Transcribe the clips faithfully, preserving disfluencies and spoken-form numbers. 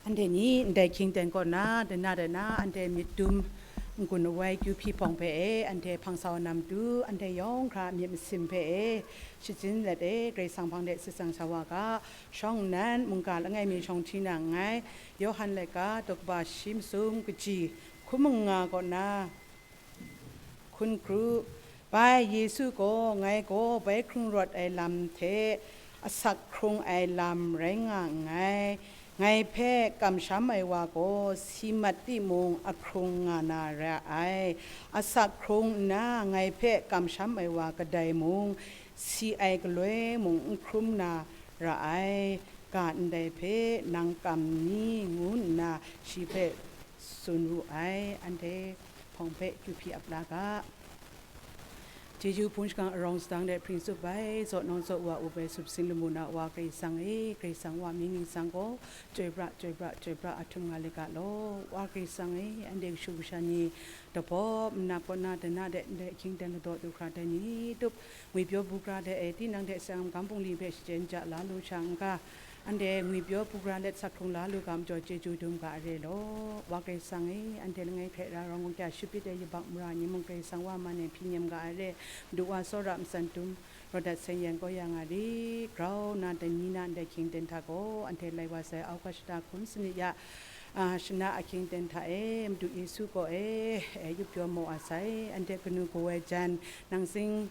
Anhte ni ndai hkying ten kaw na, dana dana anhte myit dum n-gun awai kyu hpyi hpawng hpe e, anhte hpang sa wa na matu, anhte yawng hkra myit masin hpe e, shachin let e, Karai Kasang hpang de sit seng sa wa ga, shawng nnan mungga langai mi shawng hti na nngai, Yawhan laika daw kaba shi masum kaji hkum manga kaw na, hkun kru. Bai Yesu gaw, "Ngai gaw bai hkrung rawt ai lam hte asak hkrung ai lam rai nga nngai. Ngai hpe kamsham ai wa gaw si mat timung ahkrung nga na ra ai. Asak hkrung nna ngai hpe kamsham ai wa kadai mung si ai galoi mung n hkrum na ra ai. Ga ndai hpe nang kam ni?" ngu nna shi hpe tsun wu ai. Anhte hpawng hpe kyu hpyi ap la ga. Chyeju hpung shingkang arawng sadang de hpring tsup ai, zaw nawng zaw wa up ai, sup sing lamu na Wa Karai Kasang e, Karai Kasang Wa mying ningsang gaw, chyoi pra, chyoi pra, chyoi pra, a htum nga let ga law. Wa Karai Kasang e, anhte kashu kasha ni, daw baw, manap kaw na, dana de, ndai ahkying ten ladaw du hkra dai ni tup, ngwipyaw bugra de e, tinang de, seng gam bungli hpe shachyen ja la lu sha n ga, anhte ngwipyaw bugra let sak hkrung la lu ga majaw, chyeju dum ga a re law. Wa Karai Kasang e, anhte langai hkrai ra rawng gumhkya shapit ai yubak mara ni mung, Karai Kasang Wa man e hpyi nem ga a re, Madu Wa tsawra matsan dum, raw dat seng yan kau ya nga ri, grau na, dai ni na ndai hkying ten hta gaw, anhte lai wa sai, au ga shada hkun sanit ya, a, shana ahkying ten hta e, Madu Yesu gaw e, e, yup pyaw maw a sai, anhte kanu gaw ai jan, nang sing,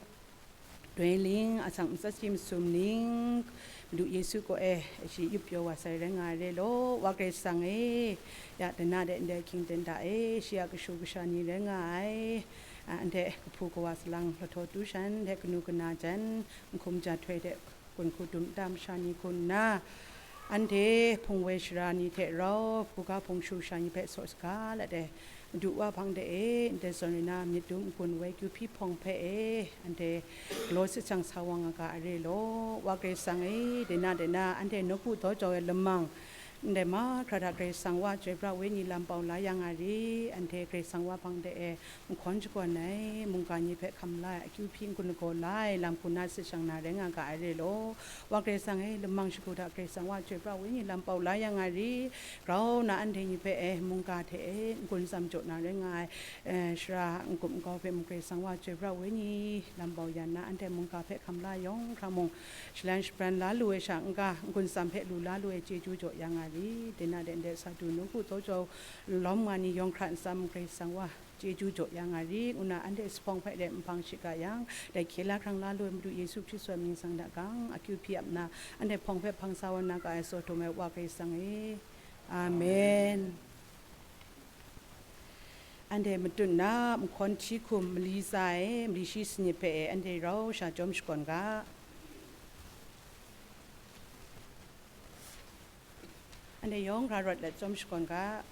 doi ling, asak matsat shi masum ning, Madu Yesu gaw e, shi yup pyaw wa sai rai nga ai re law. Wa Karai Kasang e, ya dana de ndai hkying ten hta e, shi a kashu kasha ni rai nga ai, a, anhte kahpu kawa salang lahtaw tu shan, anhte kanu kana jan, n hkum ja htoi de, gun hku dum nta masha ni hku nna, anhte hpung woi sara ni hte rau, hpung ga hpung shu sha ni hpe saw saga let ai, Madu Wa hpang de e, ndai zawn rai na, myit dum n-gun woi kyu hpyi hpawng hpe e, anhte galaw sit seng sa wa nga ga a re law. Wa Karai Kasang e, dai na dai na, anhte nawku daw jau ai lamang, ndai mahkra hta Karai Kasang Wa chyoi pra wenyi lam pau la ya nga ri, anhte Karai Kasang Wa hpang de e, nhkawn shakawn ai mungga ni hpe hkam la ai, akyu hpyi n-gun lagaw la ai lam hku na sit seng na rai nga ga ai re law. Wa Karai Kasang e, lamang shagu hta Karai Kasang Wa chyoi pra wenyi lam pau la ya nga ri, grau na anhte ni hpe e, mungga hte e, n-gun tsam jaw na rai nga ai, e, sara n-gup nkau hpe mung Karai Kasang Wa chyoi pra wenyi lam pau ya nna, anhte mungga hpe hkam la yawng hkra mung, shalan shabran la lu ai sha n ga, n-gun tsam hpe lu la lu ai chyeju jaw ya nga ri, dai na de ndai sa du nawku daw jau lawm nga ni yawng hkra n tsam Karai Kasang Wa chyeju jaw ya nga ri, ngu na anhte zuphpawng hpe rai nhpang shik ga yang, dai hkye la hkrang la lu ai Madu Yesu Hkristu a mying ningsang hta gang, akyu hpyi ap nna, anhte hpawng hpe hpang sa wa na ga ai tsaw htum ai Wa Karai Kasang e. Amen. Anhte matut na nhkawn hti hkum mali tsa e, mali shi sanit hpe e, anhte rau sha chyawm shakawn ga. Anhte yawng hkra rawt let chyawm shakawn ga.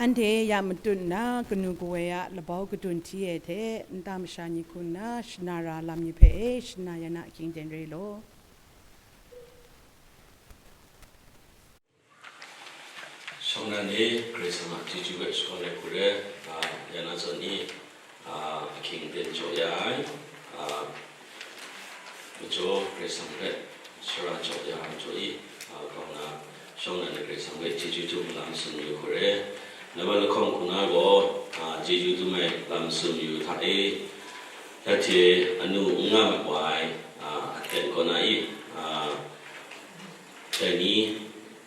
Anhte ya matut nna, kanu kawoi a labau kadun hti ai hte, nta masha ni hku nna shana ra lam ni hpe e shana ya na ahkying ten re law. Shawng na ni, Karai Kasang a chyeju hpe shakawn ai hku re, a, ya na zawn ni, a, ahkying ten jaw ya ai, a, majaw Karai Kasang hpe shara jaw ya ai majaw i, a, grau na, shawng na ni Karai Kasang hpe chyeju dum lam tsun yu hku re. Nambat lahkawng hku na gaw, a, chyeju dum ai lam tsun yu hta e, ya hte anu n nga mat wa ai, a, aten kaw na i, a, dai ni,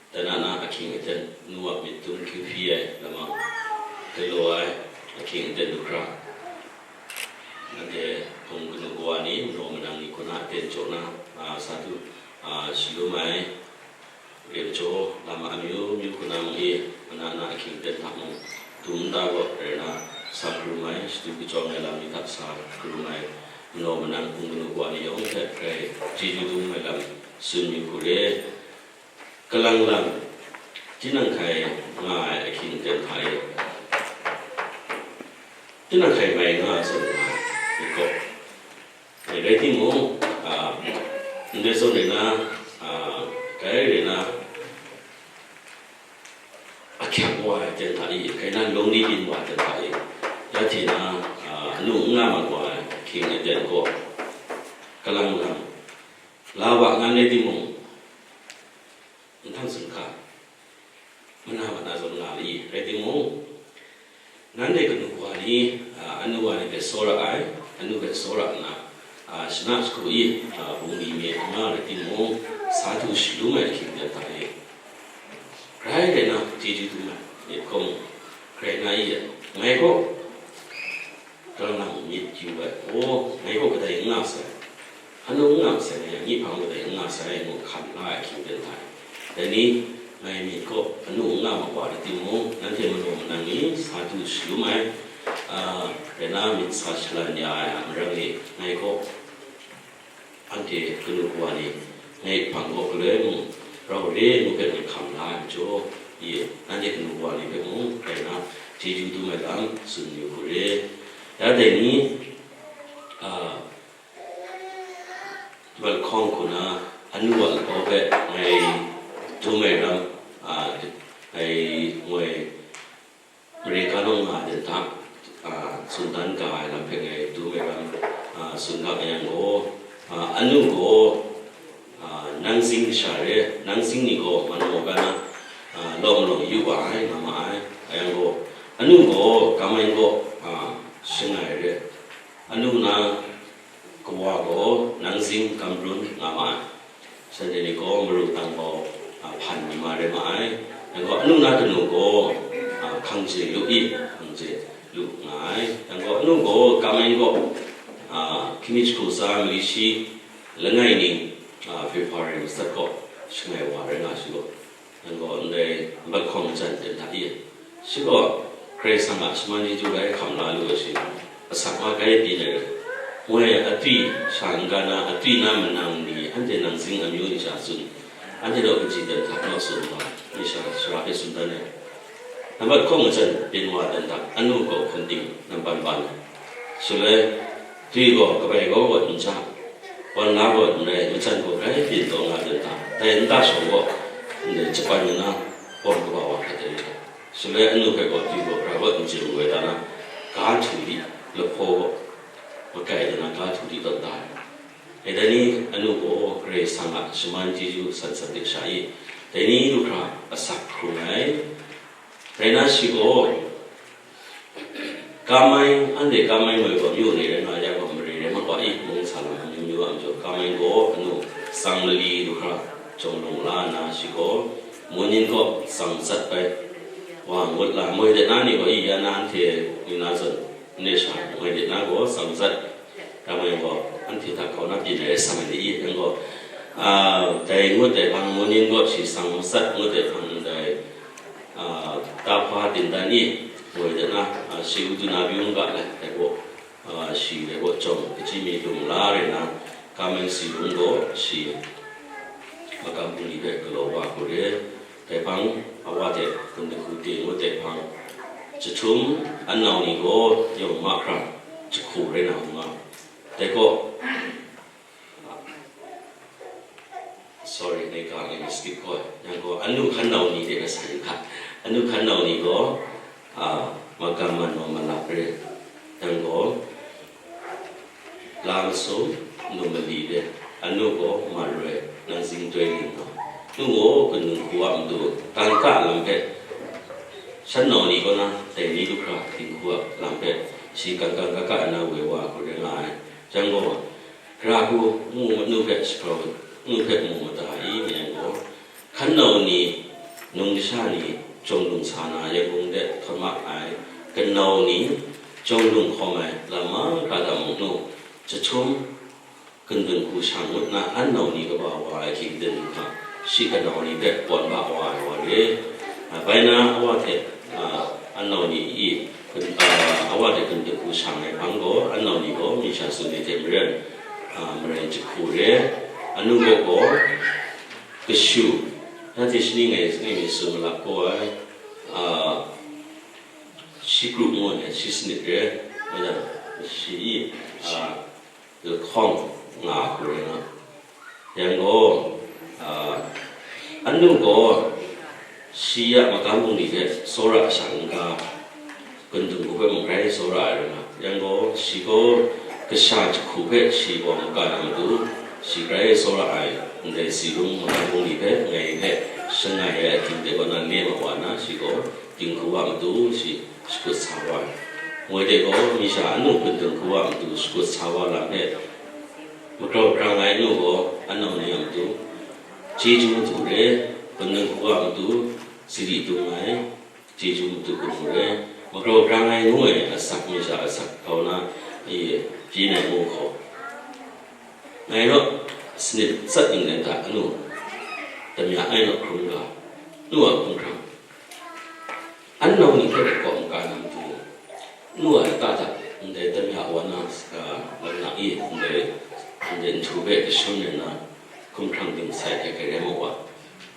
Tana na ahkying aten, nu a myit dum hkying hpyi ai lamang, galaw ai ahkying aten lu hkra, nanhte hpung kanu kawa ni, manaw manang ni hku na aten jaw na, a, sa du, a, shalum ai, re majaw, lam amyu myu hku na mung e, mana na ahkying aten hta mung, dum nta gaw rai na, sa hkarum ai, shadu kachyawng ai lam ni hta sa hkarum ai, manaw manang hpung kanu kawa ni yawng hpe grai chyeju dum ai lam tsun yu hku re. Kalang lang, tinang hkai nga ai ahkying ten hta e, tinang hkai mai nga ai zawn nga ai, myit gaw. Rai timung, a, ndai zawn rai na, a, grai rai na, ahkyak wa ai ten hta e, grai na lawng ni byin wa ai ten hta e, ya hte na, a, anu n nga mat wa ai ahkying aten gaw, kalang lang, la wa ngan rai timung, Nhtang zun hka, mana mana zawn nga ai, rai timung, nanhte kanu kawa ni, a, anu wa ni hpe tsawra ai, anu hpe tsawra nna, a, shana jahku i, a, bungli mi n nga rai timung, sa du shalum ai ahkying ten hta e, grai rai na chyeju dum ai myit hkawm, grai nga i, ngai gaw, Kalang lang myit yu ai, aw, ngai gaw kadai n nga sai, anu n nga sai, ngai a myi hpang kadai n nga sai, ngu hkam la ai ahkying ten hta e. Dai ni, ngai myit gaw anu n nga mat wa rai timung, nanhte manaw manang ni sa du shalum ai, a, rai na myit sa shalan ya ai a marang e, ngai gaw anhte kanu kawa ni ngai hpang gaw galoi mung rau re ngu hpe ngai hkam la ai majaw, i, nanhte kanu kawa ni hpe mung rai na chyeju dum ai lam tsun yu hku re. Ya dai ni, a, Tubat hkawng hku na anu a labau hpe ngai dum ai ram, a, ngai ngoi Mare ga naw nga ai ten hta, a, tsun dan ga ai lam hpe ngai dum ai ram, a, tsun ga yang gaw, a, anu gaw, a, nang zing masha re, nang zing ni gaw manaw ga na, a, lawng malawng yu wa ai, nga ma ai. Yang gaw, anu gaw kamai gaw, a, shangai re, anu na kawa gaw nang zing gam run nga ma ai. Shanhte ni gaw maru tang gaw, a, hpan mi ma rai ma ai. Yang gaw anu na kanu gaw, a, hkang je lu i, hkang je lu nga ai. Yang gaw anu gaw kamai gaw, a, hkying mi jahku tsa mali shi langai ning, a, February matsat gaw shangai wa rai nga shi gaw, Yang gaw ndai nbat hkawng majan ten hta e, shi gaw Karai Kasang a shaman chyeju rai hkam la lu ai shi, asak ma gai byin ai rai. Ngoi atwi sha n-ga na, atwi na manang ni, anhte nang zing amyu ni sha tsun, anhte naw kaji ten hta naw tsun nga, ni sha shara hpe tsun dan ai. Nbat hkawng majan byin wa dan hta, anu gaw hpun ting nampan ban ai. Shaloi, Twi gaw kabai kau rawt n ja, wan la rawt n rai, majan gaw grai byin taw nga dan hta, dai nta shawng gaw ndai japan ni na, pawng kaba wa hkrat ai. Shaloi anu hpe gaw twi gaw grai rawt n chye wu ai ta na, ga htu di lahpaw gaw makai dan na, ga htu di tawn da ai. Dai ni anu gaw Karai Kasang a shaman chyeju san san de sha i, dai ni lu hkra asak hkrung ai. Rai na shi gaw, Kamai, anhte Kamai ngoi gaw myu ni rai nga yang gaw, mare rai makwa i, mung sa lam amyu myu a majaw, Kamai gaw anu tsang mali du hkra jawng lung la nna, shi gaw, Munin gaw tsang matsat bai wa ngut la, moi de na ni gaw, i, ya na anhte ni na zawn, n re sha, moi de na gaw tsang matsat, Kamai gaw, anhte hta hkau na byin ai rai sa ai ni i, yang gaw, a, dai ngut dai hpang, Munin gaw shi tsang matsat ngut dai hpang, ndai, a, tahpa tindan i, moi de na, a, shi udu na byung ga lai, dai gaw, a, shi dai gaw jawng, kachyi mi lung la rai na, Kamai si lung gaw shi makam bungli hpe galaw wa hku re, dai hpang, a wa hte hpun dahku te ngut dai hpang, Jahtum, anau ni gaw yawng mahkra jahku rai na hkrum nga. Dai gaw, sorry, ngai ga ngai skip koi. Yang gaw, anu hkan nau ni de rai sa yu hka. Anu hkan nau ni gaw, a, magam man naw malap re. Yang gaw, la masum, nu mali de, anu gaw maroi, nang zing toi ling naw. Nu gaw, kanu hku a matu, kangka lam hpe, shan nau ni kaw na, dai ni lu hkra, dinghku a lam hpe, shi kangka kaka na woi wa hku rai nga ai. Yang gaw, Gara hku ngu manu hpe shagrau, nu hpe mu mada i, mayan gaw, hkan nau ni, nung kasha ni, jawng lung sa na, Yangon de hkawt ma ai, kanau ni, jawng lung hkawm ai, lam mahkra daw mung nu, jahtum, kandun hku shang ngut na, an nau ni kaba wa ai hkying ten du hkang, shi kanau ni hpe pawn ba wa ai wa re. A, bai na, a wa hte, a, an nau ni i, kun-, a, a wa hte kandun hku shang ai hpang gaw, an nau ni gaw, mi sha tsun ai hte maren, a, maren jahku re. Anu gaw gaw, kashu, ya hte shani ngai, ngai mi tsun malap kau ai, a, shi kru ngu ai, shi sanit re, a, shi i, a, lahkawng nga hku rai nga. Yang gaw, a, anu gaw shi a magam bungli hte tsawra sha n-ga, kandun hku hpe mung grai tsawra ai rai nga. Yang gaw, shi gaw kasha jahku hpe shi gaw maka na matu, shi grai tsawra ai, ndai tsi lung magam bungli hpe ngai hpe shangai ai ahkying de kaw na, nem a wa na, shi gaw dinghku a matu shi shakut sa wa ai. Moi de gaw, mi sha anu kandun hku a matu shakut sa wa lam hpe, magrau grang ai nu gaw, anau ni a matu, chyeju matu re, kanu hku a matu, sari dung ai, chyeju matu kanu re, magrau grang ai ngu ai asak mi sha asak hkau na, i, pyi nai mu hkaw. Ngai naw, sanit tsat ning len hta anu, damya ai naw hkrum ga, nu a hkumhkrang. An nau ni hpe kaw n-ga na matu, nu a lata hta, ndai damya wa na, a, lam na i, ndai, ndai nhtu hpe kashun ai na, hkumhkrang ting sai hkai hkai rai mu wa,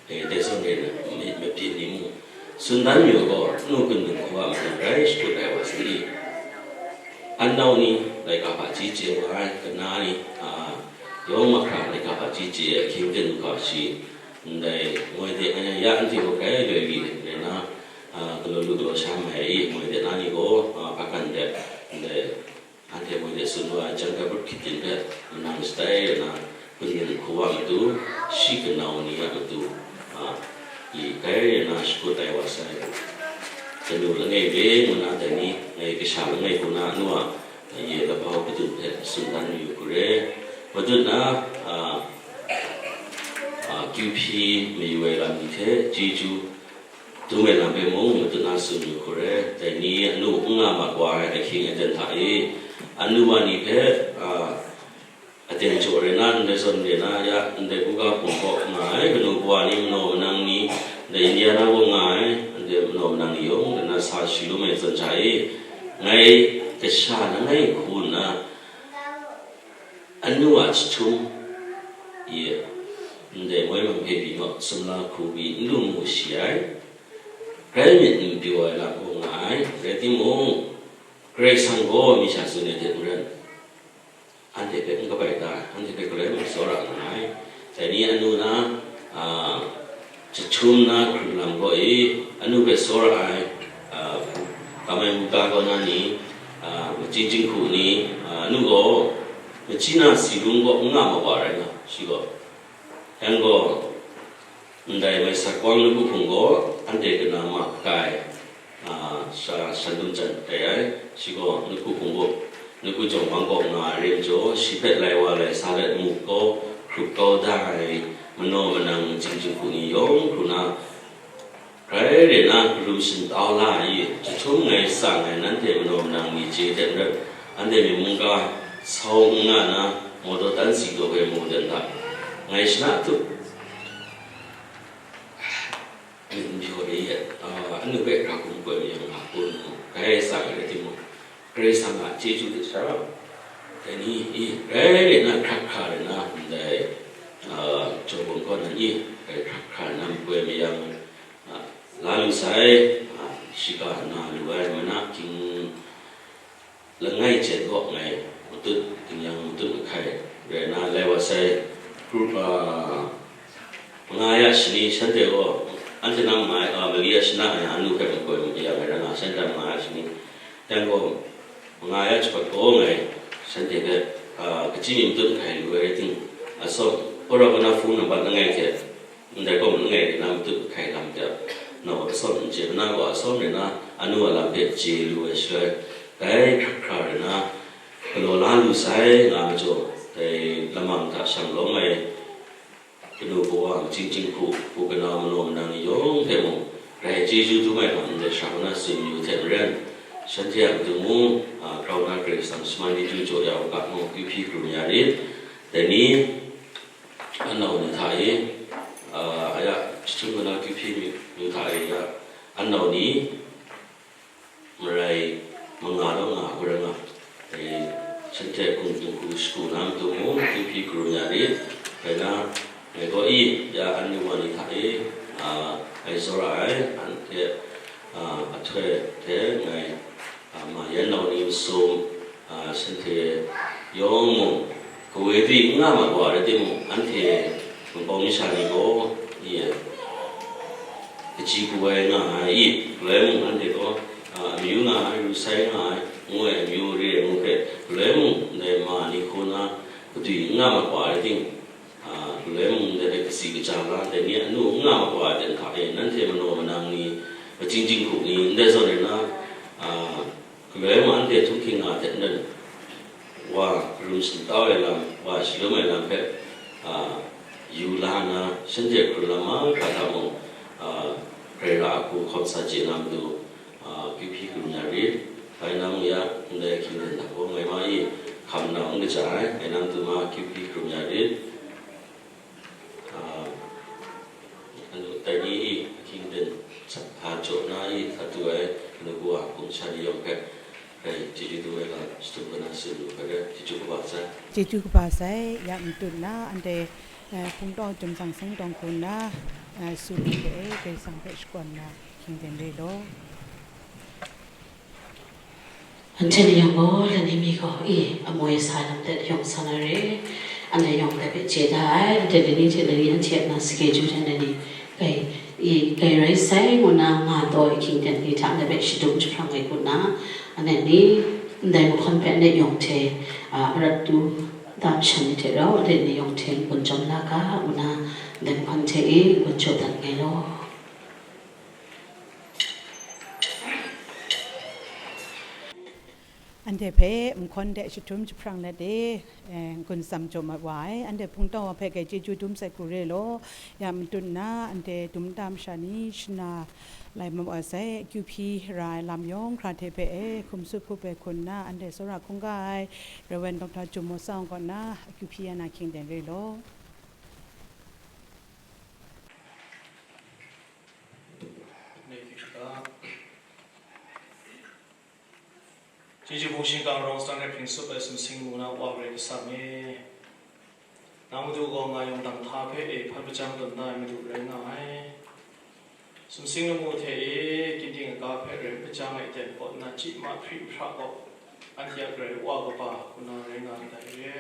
e, dai zawn re na, ma-, mabyin ni mu, tsun dan yu gaw, nu kandun hku a matu rai shakut ai wa sa i, an nau ni, laika hpaji chye wa ai, kana ni, a, yawng mahkra laika hpaji chye ai, hkying ten du hkra shi, ndai moi de, a, ya anhte gaw grai loi li rai na, a, galaw lu galaw sha mai ai i, moi de na ni gaw, a, hpa kan de, ndai, anhte moi de tsun wa ai, jan gabrut hkyit yin hpe, manang shatai rai na, kanu hku a matu, shi kanau ni a matu, a, i, grai rai na shakut ai wa sai. Kanu langai re ngu na dai ni, ngai kasha langai hku na, nu a, ye labau kadun hpe tsun dan yu hku re. Madun na, a, a, Q P mayu ai lam ni hte chyeju dum ai lam hpe mung madun na tsun yu hku re. Dai ni anu n nga mat wa ai ahkying aten hta e, anu wa ni hpe, a, aten jaw rai na, ndai zawn re na, ya, ndai buga hpung kaw nga ai, kanu kawa ni, manaw manang ni, ndai Indiana kaw nga ai, ndai manaw manang ni yawng, dai na sa shi lum ai zawn hta e, ngai kasha langai hku nna, anu a jahtum, ye, ndai moi mang hpe pyi naw, sumla hku pyi n lu mu shi ai, grai myit n pyaw ai lam kaw nga ai, rai timung, Karai Kasang gaw mi sha tsun ai hte maren, anhte hpe n kabai ta, anhte hpe galoi mung tsawra nga ai. Dai ni anu na, a, jahtum na hkrung lam gaw e, anu hpe tsawra ai, a, kamai muga kaw na ni, a, machying jinghku ni, a, anu gaw, machyi na si lung gaw n nga ma wa rai nga, shi gaw. Yang gaw, ndai mai sak wang nawku hpung gaw, anhte kana ma kai, a, sha, shan dum jan kai ai, shi gaw nawku hpung gaw, nawku jawng bang kaw nga ai re majaw, shi hpe lai wa lai sa let mu kau, hkrup kau da ai, manaw manang machying jinghku ni yawng hkru na, grai re na, karum shingtau la ai, jahtum ngai tsang ai nanhte manaw manang ni chye hte maren, anhte myi mungga sau n nga na, mawdaw tan si daw ai mu dan hta, ngai shana tup myit n pyaw re ai, a, anu hpe hkra hkum koi mayang nga hpun, grai tsang ai rai timung, Karai Kasang a chyeju hte sha, dai ni, i, grai re na hkrak hkra re na, ndai, a, Jawbon kaw nan i, grai hkrak hkra re na makoi mayang, a, la lu sai, a, shi Shika nna lu ai, mana hkying langai hte gaw ngai matut, tingnyang matut ahkai rai nna, lai wa sai, group, ah, manga ya shani shanhte gaw, anhte na manga ya, ah, mali ya shana ya, anu hpe makoi maya ngai rai nga, shanhte manga ya shani. Yang gaw, manga ya jahpawt gaw ngai, shanhte hpe, ah, kaji mi matut ahkai lu ai rai ting, atsawm, ora kaw na phone number langai hte, ndai gaw, langai rai na matut ahkai lam hte, nau atsawm n chye, mana gaw atsawm rai na, anu a lam hpe chye lu ai shaloi, dai hkra hkra rai na, galaw la lu sai nga majaw, dai lamang hta shanglawm ai, kanu kawa, majing jinghku, hpu kanaw, manaw manang ni yawng hpe mung, grai chyeju dum ai lam ndai sha kaw na tsun yu hte maren, shanhte a matu mung, a, grau na Karai Kasang shaman di du jaw ya u ga, ngu kyu hpyi hkrum ya rit. Dai ni, anau ni hta e, a, aya, jahtum kaw na kyu hpyi myu, myu hta e ya, anau ni, marai manga law nga ai rai nga, e, shanhte hkungtung hku shagu na matu mung, kyu hpyi hkrum ya rit. Rai na, ngai gaw i, ya anhte wa ni hta e, a, ngai tsawra ai, anhte, a, ahtoi hte ngai, a, ma yan nau ni masum, a, shanhte yawng mung, kawa dwi n nga ma wa rai timung, anhte Hpung masha ni gaw, i, kaji ku ai nga ai i, galoi mung anhte gaw, a, amyu nga ai, ru sai nga ai, ngu ai amyu re ai ngu hpe, galoi mung ndai ma ni hku na kadwi n nga ma wa rai ting, a, galoi mung ndai hpe kasi kaja la, ndai ni anu n nga ma wa ai ten hta e, nanhte manaw manang ni, majing jinghku ni, ndai zawn e na, a, Galoi mung anhte htunghking nga hte nan wa karum shantau ai lam, wa shalum ai lam hpe, a, yu la nna, shanhte hkrun lam mahkra hta mung, a, Karai ra a hku hkawm sa chye na matu, a, kyu hpyi hkrum ya rit. Bai nang ya, ndai ahkying ten hta gaw ngai ma i hkam nau n kaja ai, ngai nang tu ma kyu hpyi hkrum ya rit. Ah, anu, dai ni i ahkying ten sa, ah, jaw na i sa tu ai, anu kawa hpung sha ni yawng hpe, rai, chyeju dum ai lam, shatup kau na tsun lu hpe rai, chyeju kaba sai. Chyeju kaba sai, ya matut na, anhte, eh, hpung tawng, Chyum Sang Seng tawng hku nna, eh, tsun lu hpe, Karai Kasang hpe shakawn na, ahkying ten re law. Anhte ni yawng gaw, lani mi gaw, i, amoi sa lam de yawng san ai re, anhte yawng de hpe chye da ai, anhte lani hte lani anhte a na sakeju hte lani, kai, i, kai rai sai, ngu na nga taw ai ahkying ten ni hta anhte hpe shadum jahprang ai kun na, anhte ni, ndai mahkawn hpe anhte yawng hte, a, arat tu, dam shan ni hte rau, anhte ni yawng hte n-gun jawm la ga, ngu na, ndai mahkawn hte e n-gun jaw dat nngai law. Anhte hpe mahkawn de jahtum jahprang let e, eh, n-gun tsam jaw mat wa ai. Anhte hpung tawng wa hpe kai chyeju dum sai hku re law, ya matut nna, anhte dum nta masha ni shana lai mat wa sai, akyu hpyi ra ai lam yawng hkra hte hpe e, hkum tsup hkup ai hku nna, anhte tsawra hkungga ai, Rev. Doctor Jum Maw Sang kaw na, akyu hpyi ya na ahkying ten re law. Chyeju hpung shingkang rawng sara hpring tsup ai sumsing mung na Wa Karai Kasang e, nang Madu gaw nga yawng dang hta hpe e hpan hpajang tawn da ai Madu rai nga ai. Sumsing lamu hte e, ginding aga hpe rai n hpajang ai ten kaw nna, chyi mahpri mahpra gaw, anhte a Karai Wa kaba hku na rai nga ndai re.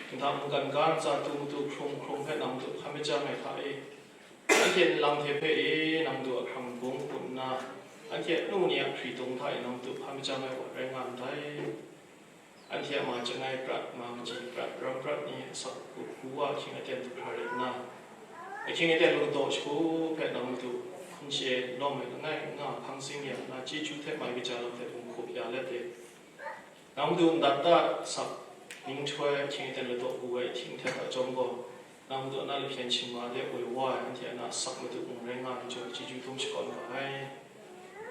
Hkinghta mungkan ga ntsa tu matu hkrung hkrung hpe nang Madu hkan hpajang ai hta e, anhte nlang hte hpe e, nang Madu a hkrang bung hku nna, anhte a nu ni a hkritung hta e nang Madu hkan hpajang ai wa rai nga ndai. Anhte a ma chyangai prat, ma kaji prat, ram prat ni asak hku hku wa ahkying aten du hkra rai nna, ahkying aten lung daw shagu hpe nang Madu hpung chye lawm ai langai nga hpang sing ya nna, chyeju hte mai kaja lam hte hpung hkup ya let e. Nang Madu ndat da sak ninghtoi ahkying aten ladaw wu ai ahkying hte hta chyawm gaw, nang Madu a na lahpyen shingma de woi wa ai anhte a na asak Madu mung rai nga ai majaw, chyeju dum shakawn ga ai.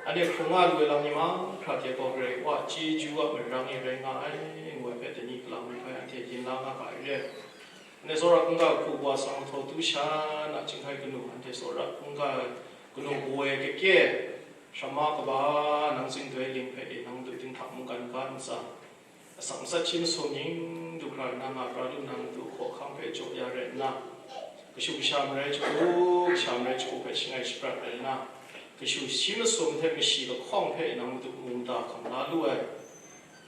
Anhte hkrung nga lu ai lam ni mahkra hte gaw Karai Wa chyeju a marang e rai nga ai, ngu ai hpe dai ni galang ai hpe anhte yin la nga ga ai re. Anhte tsawra hkungga hku wa sang lahtaw tu sha na, chyinghkai kanu, anhte tsawra hkungga kanu kaw ai kake, shamma kaba, nang tsingdoi ling hpe e nang Madu dinghta mungkan ga ntsa, asak matsat hpyi masum ning du hkra nna nga pra lu nna, Madu hkawhkam hpe jaw ya rai nna, kashu kasha marai chyagu, kasha marai chyagu hpe shangai shaprat rai nna, Kashu shi masum hte mashi lahkawng hpe nang Madu mu mada hkam la lu ai.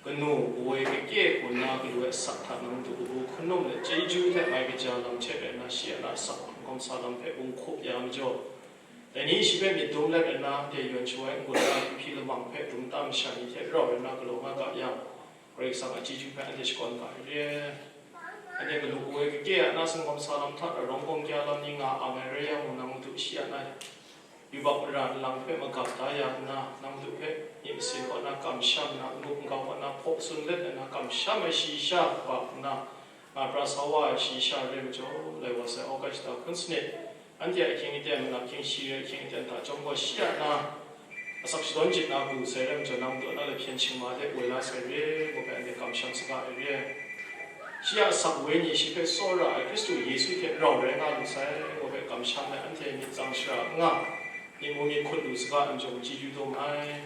Kanu, kawoi, kakye, kaw na, galu ai asak hta nang Madu kabu hkun num let chyeju hte mai kaja lam hte rai nna, shi a na asak hkawm sa lam hpe gun hkup ya majaw, dai ni shi hpe myit dum let rai nna, anhte yawn shawai n-gun na hpyi lamang hpe dum tam masha ni hte rau rai nna galaw nga ga yang, Karai Kasang a chyeju hpe anhte shakawn ga ai re. Anhte galu kawoi kakye a na singkawm sa lam hta rau rawng gawng kya lam ni nga ang ai rai yang mung, nang Madu shi a na yubak mara nlang hpe magap da ya nna, nang Madu hpe myit masin kaw na kamsham nna, n-gup n-gau kaw na hpaw tsun let nna kamsham ai shayi sha kaba nna, nga pra sa wa ai shayi sha re majaw, lai wa sai August shata hkun sanit, anhte a ahkying aten, manap hkying shi re ahkying aten hta chyawm gaw shi a na asak shadawn jip na gu sai re majaw, nang Madu a na lahpyen shingma hte woi la sai re, ngu hpe anhte kamsham saga ai re. Shi a asak wenyi shi hpe tsawra ai Hkristu Yesu hte rau rai nga lu sai, ngu hpe kamsham ai anhte myit tsang shara n nga, myit mu myit hkut lu saga ai majaw, chyeju dum ai.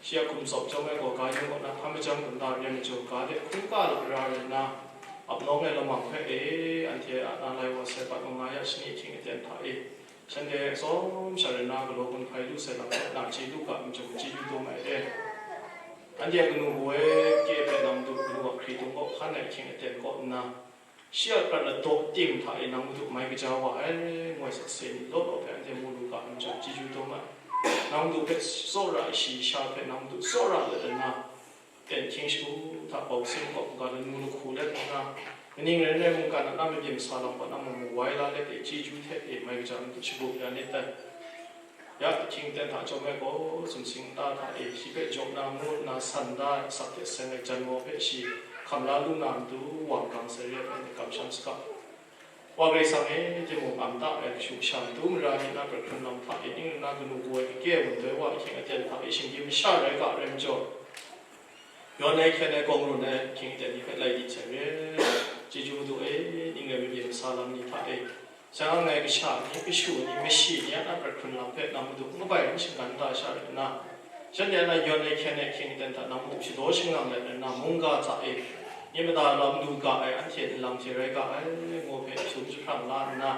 Shi a hkum tsawp chyawm ai gaw, ga yawng kaw na hpa majang kunda re ai majaw, ga de hkungga lara rai nna, ap nawng ai lamang hpe e, anhte a na lai wa sai bat manga ya shani ahkying aten hta e, shanhte atsawm sha rai nna galaw gun hpai lu sai lam hpe na chye lu ga ai majaw, chyeju dum ai e. Anhte a kanu kawoi kakye hpe nang Madu kanu a hkritung kaw hkan ai ahkying aten kaw nna, shi a prat ladaw ting hta e nang Madu mai kaja wa ai, ngu ai sakse ni law law hpe anhte mu lu ga ai majaw, chyeju dum ai. Nang Madu hpe tsawra ai shayi sha hpe nang Madu tsawra let ai na, ten hkying shagu hta bau sing kaw ga lanu lahku let nna, kaning rai nna mungkan a na mabyin sa lam kaw na mung mawai la let e, chyeju hte e mai kaja Madu shagu ya nit dai. Ya ahkying aten hta chyawm ai gaw, sumsing nta hta e shi hpe jaw na ngu nna san da ai asak hte seng ai jan maw hpe shi hkam la lu na matu wa gang sai re ai hpe kamsham saga. Wa Karai Kasang e, timung am ta ai kashu kasha matu mara ni na prat hkrun lam hta e ning rai nna kanu kawoi kakye ai wundawi wa ahkying aten hta e shinggyim masha rai ga ai rai majaw, yawn ai hkyen ai kawng run ai ahkying aten ni hpe lai di sai re. Chyeju Madu e, ning rai mabyin sa lam ni hta e, seng ang ai kasha ni, kashu ni, mashi ni a na prat hkrun lam hpe nang Madu n kabai n shinggan da sha rai nna, shanhte a na yawn ai hkyen ai ahkying aten hta nang Madu shadaw shangang let nna, mungga hta e myit mada lam lu ga ai anhte nlang hte rai ga ai, ngu hpe jahtum jahprang la nna,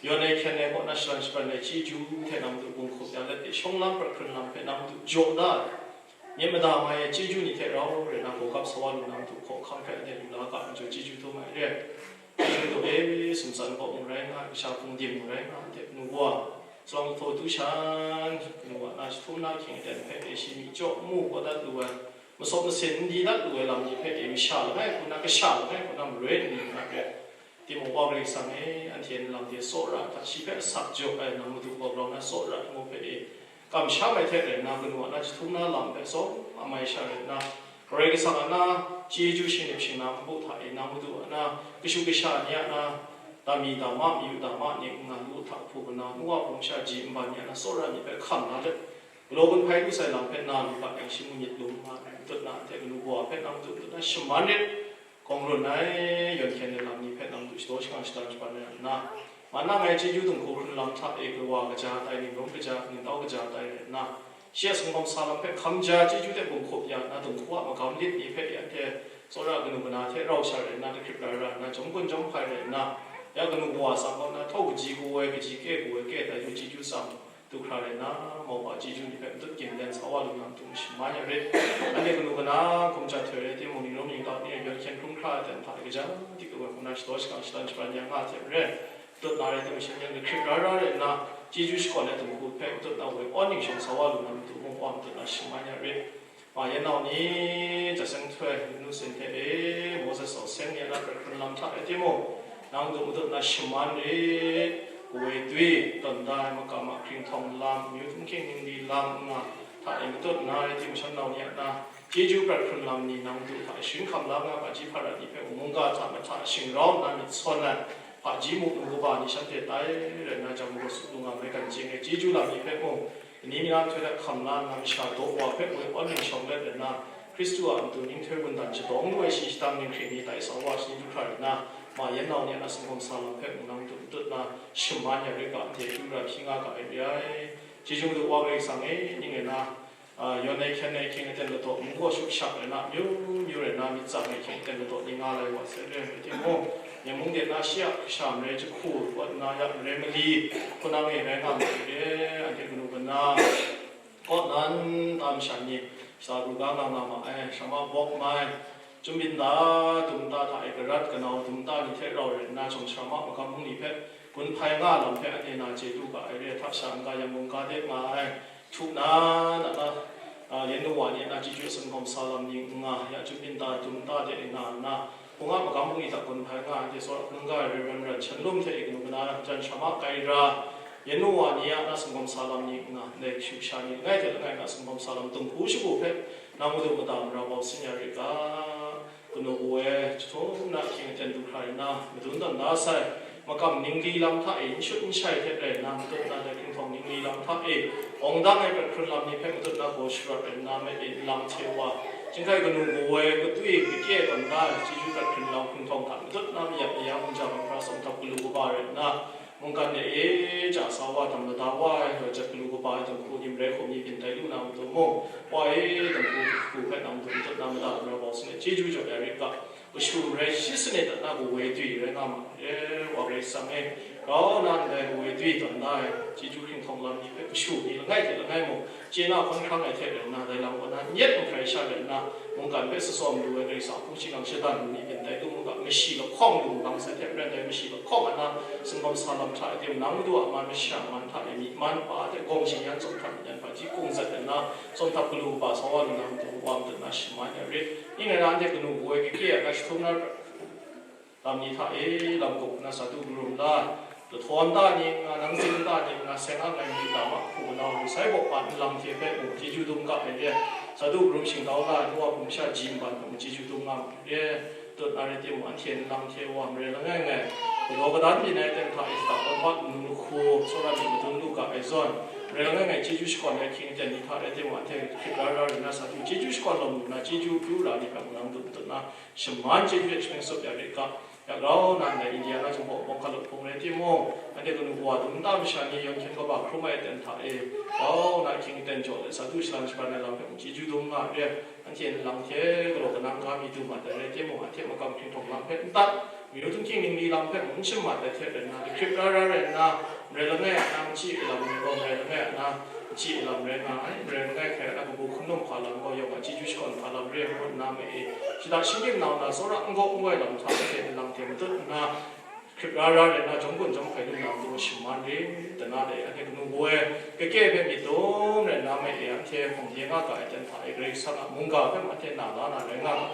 yawn ai hkyen ai kaw na shalan shabran ai chyeju hte nang Madu gun hkup ya let e, shawng lam prat hkrun lam hpe nang Madu jaw da ai, myit mada mai ai chyeju ni hte rau rai nna, gawgap sa wa lu nang Madu hkawhkam hpe anhte lu la ga ai majaw, chyeju dum ai re. Chyeju Madu e, sumsan kaw mung rai nga, kasha hpung dim mung rai nga, anhte kanu wa, salang lahtaw du shan, kanu wa na jahtum na ahkying aten hpe e shi myi chyaw nmu kau dat lu ai, masawp masin n di dat lu ai lam ni hpe e masha langai hku na, kasha langai hku na maroi n ni nga re. Timung wa Karai Kasang e, anhte nlang hte tsawra hta shi hpe asak jaw ai nang Madu gaw grau na tsawra ai ngu hpe e, kamsham ai hte rai nna, kanu a na jahtum na lam hpe tsawm a mai sha rai nna, Karai Kasang a na chyeju shingnip shingna npu hta e nang Madu a na kashu kasha ni a na dami dama, mayu dama ni n nga lu hta hpu kau na, nu wa hpung sha ji nban ni a na tsawra ni hpe hkam na let, galaw gun hpai lu sai lam hpe na lu ga yang, shi mu myit lum nga ai, matut na anhte kanu kawa hpe nang Madu matut na shaman rit. Kawng run ai yawn hkyen ai lam ni hpe nang Madu shadaw shagang shatan shaban ai nna, ma na ngai chyeju dinghku hkrun lam hta e kawa kaja tai, ningrum kaja, ningtau kaja tai rai nna, shi a singkawm sa lam hpe hkam ja chyeju hte gun hkup ya nna, dinghku a magam lit ni hpe ya hte tsawra kanu kana hte rau sha rai nna, lahkrip lara nna, jawm gun jawm hpai rai nna, ya kanu kawa tsang kaw na, htau kaji kawoi, kaji kye kawoi kye tai lu chyeju tsang, du hkra rai nna, maupa chyeju ni hpe matut gin dan sa wa lu na matu shaman ya rit. Anhte kanu kana hkum ja htoi rai timung, ningrum ningtau ni a yawn hkyen hkrum hkra ai aten hta e kaja dik lu ai hku na shadaw shagang shatan shaban ya nga hte maren, matut na rai timung, shan yang lahkrip lara rai nna, chyeju shakawn ai dinghku hpe matut na woi awn ningshawng sa wa lu na matu mung wa matut na shaman ya rit. Ma yan nau ni, ja seng htoi, nu sin hte e, Moses sau seng ni a na prat hkrun lam hta rai timung, nang Madu matut na shaman rit, kawoi dwi, tawn da ai makam a hkringhtawng lam, amyu htunghking ningli lam n nga hta e matut na rai timung, shan nau ni a na chyeju prat hkrun lam ni nang Madu hta e sharin hkam la nga, hpaji hparat ni hpe mungga hta mahta shingrau nna myit sawn ai, hpaji muk nu kaba ni shanhte tai rai nna, jang marawt su lu nga mai, gan chye ai chyeju lam ni hpe mung, Ni mi na htoi hta hkam la nna, masha daw wa hpe woi awn ningshawng let rai nna, Hkristu a matu ninghtoi wundan shatawng lu ai shi shatang ninghkring ni tai sa wa shani du hkra rai nna, ma yan nau ni a na singkawm sa lam hpe mung nang Madu matut na shaman ya rit ga, anhte du ra hpyi nga ga ai re ai. Chyeju Madu wa Karai Kasang e, ning rai nna, a, yawn ai hkyen ai ahkying aten ladaw mung gaw shut shak rai nna, amyu myu rai nna, myit tsang ai ahkying aten ladaw ni nga lai wa sai re ai timung, Myen mung de na shi a kasha marai jahku, kaw nna ya marai mali, hpunang e rai nga ma ai re, anhte kanu kana, kaw nan tam sha ni, shata kru ga nga nga ma ai, shrama bawk mai, Chyum byin ta, dum ta hta e garat kanau dum ta ni hte rau rai nna, shawng sara ma magam hpung ni hpe gun hpai nga ai lam hpe anhte na chye lu ga ai re, hta sha n-ga yang mungga de nga ai, htu na, na, na, a, yen nu wa ni a na chyeju singkawm sa lam ni n nga, ya chyum byin ta, dum ta de nga nna, hpung a magam hpung ni hta gun hpai nga ai, anhte tsawra hkungga ai Reverend Ran Shan Lum hte e kanu kana jan sha ma Kaira, yen nu wa ni a na singkawm sa lam ni n nga, ndai kashu kasha ni langai hte langai na singkawm sa lam dinghku shagu hpe, nang madu mada mara bau sin ya rit ga, kanu wu e, jahtum na ahkying aten du hkra nna, madun tawn da sai, makam ningli lam hta e n shut n shai hte rai nna, matut na dai hpinghpawng ningli lam hta e, awng dang ai prat hkrun lam ni hpe matut na gaw sharawt rai nna, met e n lang hte wa, chyinghkai kanu wu e, katui kakye tawn da ai, chyeju prat hkrun lam hpinghpawng hta matut na mayat mayang, n ja bang hkra sawng htap galu kaba rai nna, mungkan de e ja sa wa, dam lada wa ai, jat galu kaba ai dinghku ni marai hkum ni byin tai lu na matu mung, wa e dinghku hku hpe nang dum tut na mada mara bau sin e chyeju jaw ya rit ga, kashu marai shi sanit na kawa dwi rai nga ma e, wa Karai Kasang e, grau na ndai kawa dwi tawn da ai, chyeju hpinghpawng lam ni hpe kashu ni langai hte langai mung, chye na hkawn hkrang ai hte rai nna, dai lam kaw na n yet n hkrai sha rai nna, mungkan hpe sasawm lu ai Karai Kasang hpung shingkang shada lu ni byin tai lu mu ga, mashi lahkawng lu mu ga, masai hte maren dai mashi lahkawng ai na, singkawm sa lam hta e tim, nang madu a man masha man hta e myi man pa hte gawng shing yan tsawm hta myi yan hpaji kung zat ai na, tsawm htap galu kaba sa wa lu na matu, wa matut na shaman ya rit. Ning rai na, anhte kanu wu e kakye ai na jahtum na lam ni hta e, lam gup na sa du karum la, lahtawn ta ni nga, nang zing ta ni nga, seng ang ai myit lam a hku manau lu sai baw pa nlang hte hpe mung chyeju dum ga ai re, sa du karum shingtau la ai nu wa hpung sha ji nban hpe mung chyeju dum nga ma ai re, tut na rai timung, anhte nlang hte wa marai langai ngai, galaw kadan byin ai aten hta e shata kawm hpa, nnu lahku, tsawra myit madun lu ga ai zawn, marai langai ngai chyeju shakawn ai ahkying aten ni hta rai timung, anhte hkrit ra ra rai na sa du, chyeju shakawn lawm lu na, chyeju pru ra ni hpe mung nang dum tut na, shaman chyeju hte shapen tsup ya rit ga, ya grau na ndai India na Jinghpaw Bawng hkalup hpung rai timung, anhte kanu kawa dum nta masha ni yawn hkyen kaba hkrum ai aten hta e, grau na ahkying aten jaw let sa du shalan shaban ai lam hpe mung chyeju dum nga re, anhte nlang hte galaw kanang ga mi du mat ai rai timung, anhte makam hpinghpawng lam hpe n tat, mayu htingkying ningli lam hpe mung n shamat ai hte rai nna, lahkrit ra ra rai nna, marai langai a na n chye ai lam ni gaw, marai langai a na, n chye ai lam rai nga ai, marai langai hkrai a na kabu hkun lawm hpa lam gaw, yawng a chyeju shakawn hpa lam re ai ngut nna ma e, shada shingkyim nau na tsawra n gaw n wai lam hta anhte nlang hte matut nna, hkrit ra ra rai nna, jawm gun jawm hkai lu na matu shaman re, dana dai anhte kanu wu e, kakye hpe myit dum rai nna ma e, anhte hpawng ye nga ga ai aten hta e, Karai Kasang a mungga hpe mung anhte na la na rai nga ga,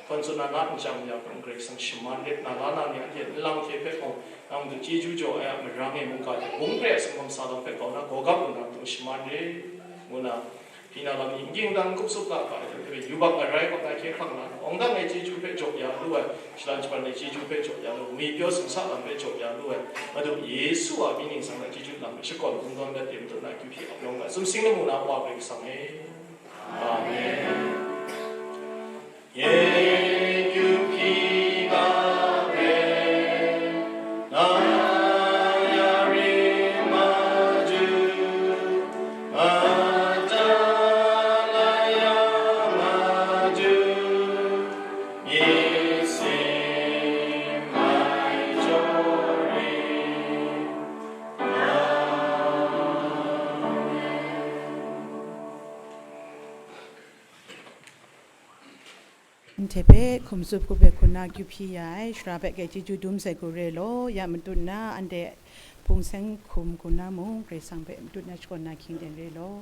hkawn tsun na na n chyam ya hpe mung Karai Kasang shaman re, na la na ni anhte nlang hte hpe mung, nang matu chyeju jaw ai a marang e mungga hte bung hpe singkawm sa lam hpe grau na gaw gap lu na matu shaman re, ngu na, hpyi na lam ni n ging dan n kup tsup ga ga ai hte mung, yubak ngarai kaw na hkye hkrang na, awng dang e chyeju hpe jaw ya lu ai, shalan shaban e chyeju hpe jaw ya lu, mi pyaw singsa lam hpe jaw ya lu ai, Madu Yesu a mying ningsang na chyeju lam hpe shakawn kungdawn dat tim tut na kyu hpyi ap yawng ga, sumsing lamu na Wa Karai Kasang e. Amen. Ndai hpe hkum tsup hku hpe hkun na kyu hpyi ya ai, sara hpe grai chyeju dum sai hku re law, ya matut na, anhte hpung seng hkum hku na mung, Karai Kasang hpe matut na shakawn na hkying ten re law.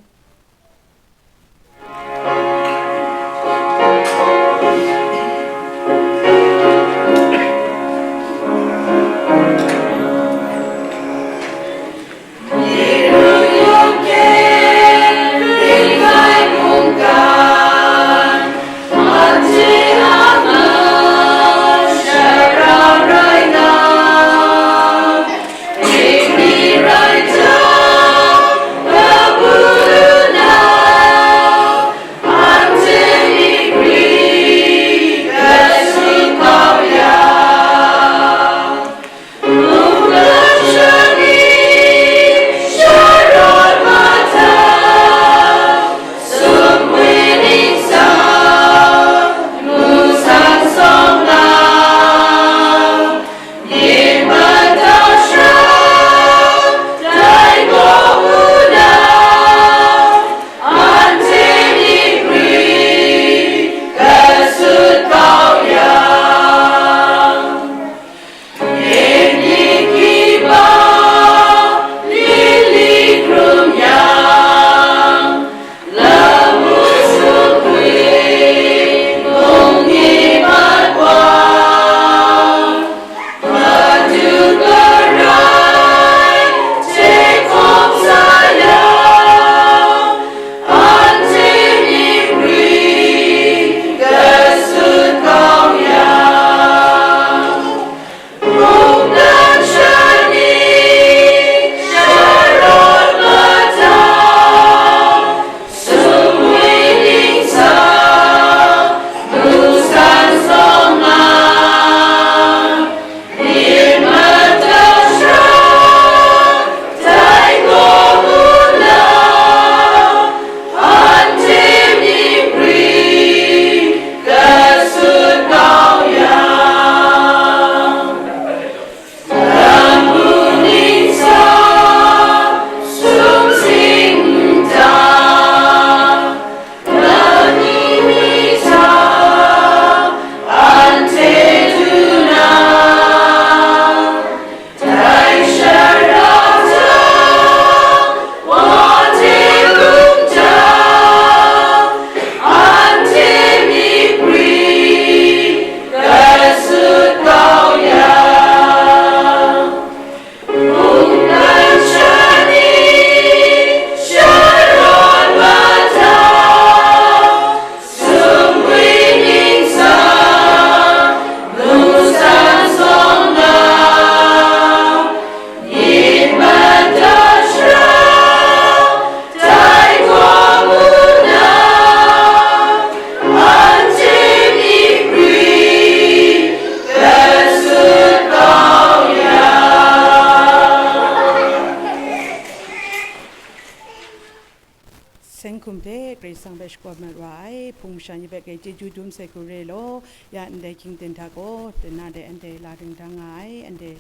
Hkum hte Karai Kasang hpe shakawn mat wa ai, hpung masha ni hpe grai chyeju dum sai hku re law, ya ndai hkying ten hta gaw, dana de anhte la dingdang nga ai, anhte,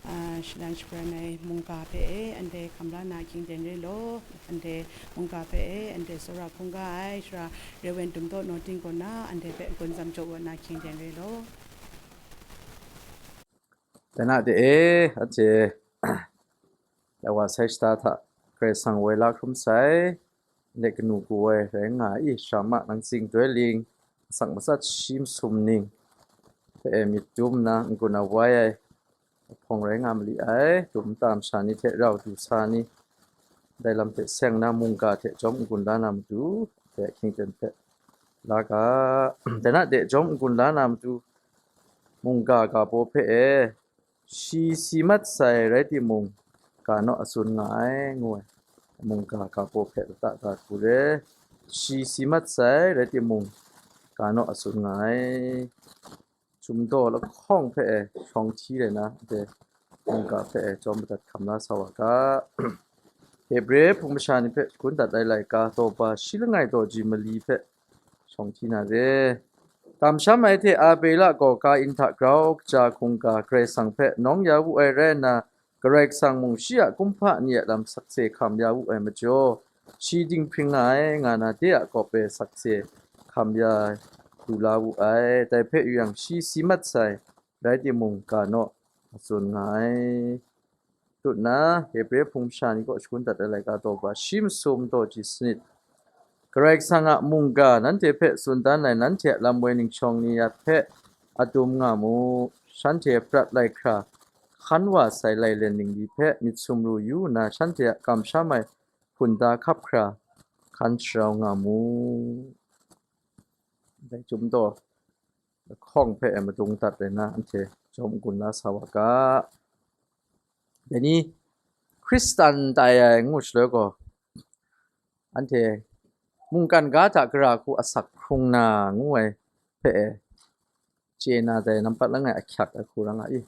ah, shalan shabran ai mungga hpe e, anhte hkam la na hkying ten re law, anhte mungga hpe e, anhte tsawra hkungga ai, sara Rewen Dum Taw Naw Ting kaw na, anhte hpe n-gun tsam jaw wa na hkying ten re law. Dana de e, anhte, Lawa sai shata hta Karai Kasang woi la hkrum sai, ndai kanu kawoi rai nga ai, sara ma nang tsing doi ling, asak matsat shi masum ning hpe e myit dum nna n-gun awai ai, hpawng rai nga mali ai, dum nta masha ni hte rau du sa ni, dai lam hte seng na mungga hte jawm n-gun la na matu, hte hkying ten hpe la ga, dai na de jawm n-gun la na matu, mungga ga baw hpe e, shi si mat sai rai timung, ga naw a tsun nga ai, ngu ai. Mungga ga baw hpe lata ga hku re, shi si mat sai rai timung, ga naw a tsun nga ai. Chyum daw lahkawng hpe e shawng hti rai na, de mungga hpe e jawm madat hkam la sa wa ga. Hebre hpung masha ni hpe shagun dat ai laika daw ba shi langai daw ji mali hpe shawng hti na re. Kamsham ai hte Abela gaw Kain hta grau kaja hkungga Karai Kasang hpe nawng ya wu ai rai nna, Karai Kasang mung shi a kumhpa ni a lam sakse hkam ya wu ai majaw, shi dinghpring nga ai, nga na de a kawp e sakse hkam ya du la wu ai. Dai hpe yu yang, shi si mat sai, rai timung, ga naw a tsun nga ai. Tut nna, Hebre hpung masha ni kaw shagun dat ai laika daw ba shi masum daw ji sanit. Karai Kasang a mungga nanhte hpe tsun dan ai nanhte a lam woi ning shawng ni ya hpe a dum nga mu, shanhte prat lai hkra hkan wa sai lailen ningli hpe myit sumru yu nna, shanhte a kamsham ai hpunda hkap hkra hkan sharau nga mu. Dai chyum daw lahkawng hpe e madung dat ai na, anhte jawm n-gun la sa wa ga. Dai ni Hkristan tai ai ngu shaloi gaw, anhte mungkan ga hta gara hku asak hkrung na ngu ai hpe e chye na dai nampat langai ahkyak ai hku ra nga i.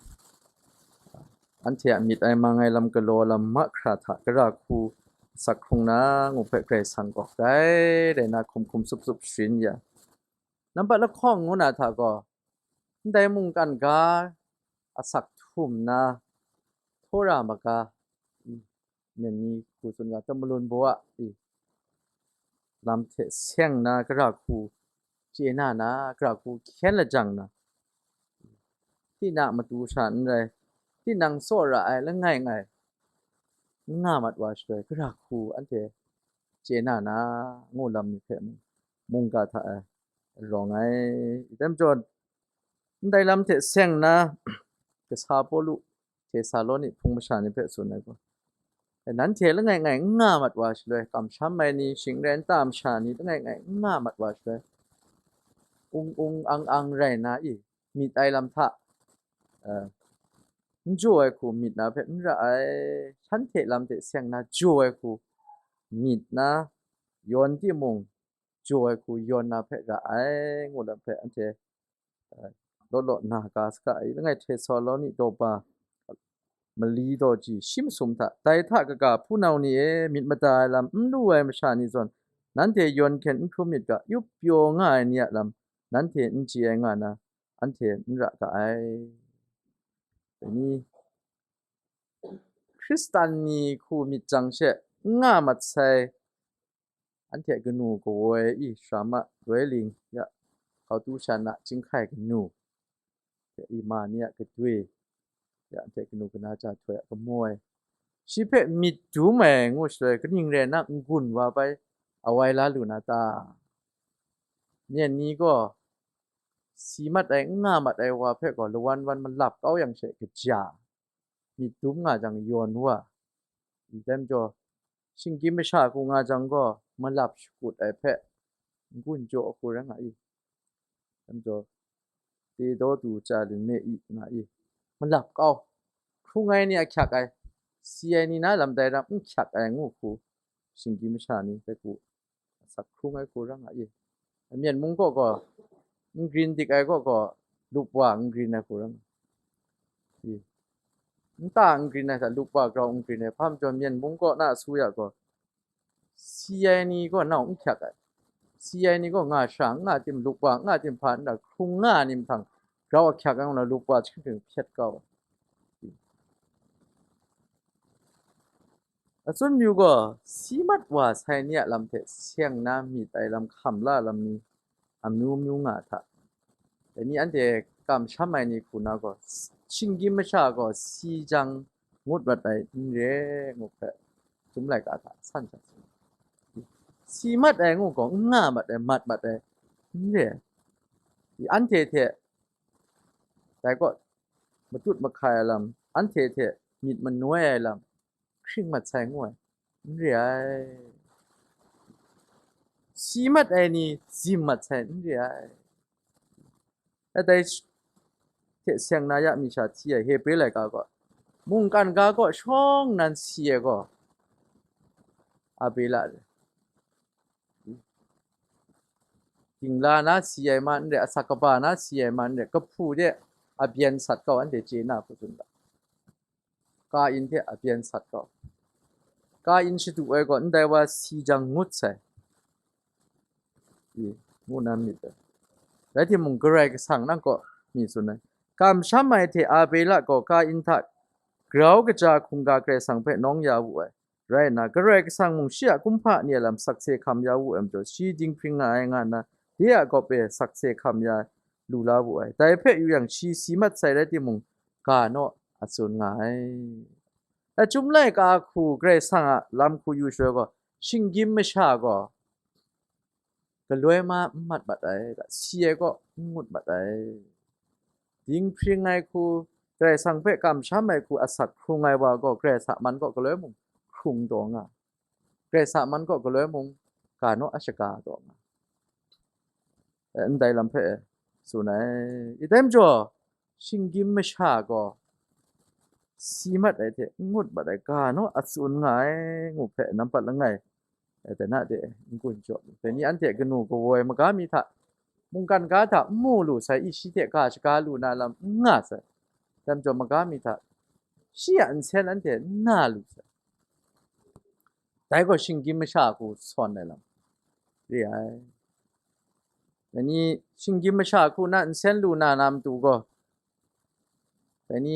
Anhte a myit ai mang ai lam galaw lam mahkra hta gara hku asak hkrung na ngu hpe Karai Kasang gaw grai rai na hkum hkum sup sup sharin ya. Nampat lahkawng ngu na hta gaw, ndai mungkan ga asak htum na, htawra maga, mm, nen ni hku tsun ga, tamalun baw a, i, lam hte seng na gara hku chye na na, gara hku hkyen lajang na, tinang matu sha n rai, tinang tsawra ai langai ngai n nga mat wa shaloi, gara hku anhte chye na na, ngu lam ni hpe mung, mungga hta e rawng ai. Dai majaw, ndai lam hte seng na, kasa Pawlu Tesaloni hpung masha ni hpe tsun ai gaw, nanhte langai ngai n nga mat wa shaloi, kamsham ai ni, shing rai nta masha ni langai ngai n nga mat wa shaloi, ung ung ang ang rai na i, myit ai lam hta, eh, n jaw ai hku myit na hpe n ra ai, shanhte lam hte seng na jaw ai hku myit na, yawn timung, jaw ai hku yawn na hpe ra ai, ngu lam hpe anhte, eh, law law na ga saga ai. Langai Tesaloni daw ba mali daw ji shi masum hta, dai hta kaga, hpunau ni e, myit mada ai lam n lu ai masha ni zawn, nanhte yawn hkyen n hkrum myit ga, yup pyaw nga ai ni a lam nanhte n chye ai nga na, anhte n ra ga ai. Dai ni, Hkristan ni hku myit jang she n nga mat sai, anhte kanu kawoi i, sara ma doi ling ya, hkautu shan a chyinghkai kanu, ya, i ma ni a kadoi, ya, anhte kanu kana ja htoi a kamoi, shi hpe myit dum ai ngu shaloi, kaning rai nna n-gun wa bai awai la lu na ta? Myen ni gaw si mat ai, n nga mat ai wa hpe gaw lawan wan malap kau yang she kaja, myit dum nga jang yawn wa, ndai majaw, shinggyim masha hku nga jang gaw, malap shakut ai hpe n-gun jaw hku rai nga i. Dai majaw, te daw du chya lin me i nga i, malap kau, hkrung ai ni ahkyak ai, si ai ni na lam dai ram n hkyak ai ngu hku, shinggyim masha ni dai hku asak hkrung ai hku ra nga i. Myen mung kaw gaw, n grin dik ai kaw gaw, lup wa n grin ai hku ra nga i. Nta n grin ai hta lup wa grau n grin ai, hpa majaw myen mung kaw na su ya gaw, si ai ni gaw nau n hkyak ai. Si ai ni gaw nga sha, n nga tim, lup wa, n nga tim hpa nna hkrung nga ai ni mahtang, grau ahkyak ai ngu na lup wa chyahkring hpyet kau ai. Atsun myu gaw, si mat wa sai ni a lam hte seng na myit ai lam hkam la lam ni amyu myu nga a hta? Dai ni anhte kamsham ai ni hku na gaw, shinggyim masha gaw si jang ngut mat ai n re, ngu hpe, Chyum laika hta san sha tsun. Si mat ai ngu gaw, n nga mat ai, mat mat ai n re ai. Anhte hte dai kaw matut mahkai ai lam, anhte hte myit manoi ai lam, hkring mat sai ngu ai, n re ai. Si mat ai ni zim mat sai n re ai. Dai hte seng na ya mi sha hti ai Hebre laika gaw, mungkan ga kaw shawng nnan si ai gaw, Abela re. Dingla na si ai ma n re, asak kaba na si ai ma n re, kahpu de a byen sat kau anhte chye na hku tsun ga. Kain hte a byen sat kau. Kain shadu ai gaw, ndai wa si jang ngut sai, i, ngu na myit ai. Rai timung, Karai Kasang nang kaw mi tsun ai, kamsham ai hte Abela gaw Kain hta grau kaja hkungga Karai Kasang hpe nawng ya wu ai. Rai nna, Karai Kasang mung shi a kumhpa ni a lam sakse hkam ya wu ai majaw, shi dinghpring nga ai nga nna, de a gawp e sakse hkam ya lu la wu ai. Dai hpe yu yang, shi si mat sai rai timung, ga naw a tsun nga ai. A Chyum laika hku Karai Kasang a lam hku yu shaloi gaw, shinggyim masha gaw galoi ma n mat mat ai, si ai kaw n ngut mat ai. Dinghpring ai hku, Karai Kasang hpe kamsham ai hku asak hkrung ai wa gaw, Karai Kasang a man kaw galoi mung hkrung taw nga, Karai Kasang a man kaw galoi mung ga naw a shaga taw nga, ndai lam hpe tsun ai. I dai majaw, shinggyim masha gaw si mat ai hte n ngut mat ai ga naw a tsun nga ai, ngu hpe nampat langai, e, dai na de n-gun jaw, dai ni anhte kanu kawa ai maga mi hta, mungkan ga hta n mu lu sai, i, shi hte ga shaga lu na lam n nga sai, dai majaw maga mi hta shi a nsen anhte n na lu sai. Dai gaw shinggyim masha hku sawn ai lam re ai. Dai ni shinggyim masha hku na nsen lu na na matu gaw, dai ni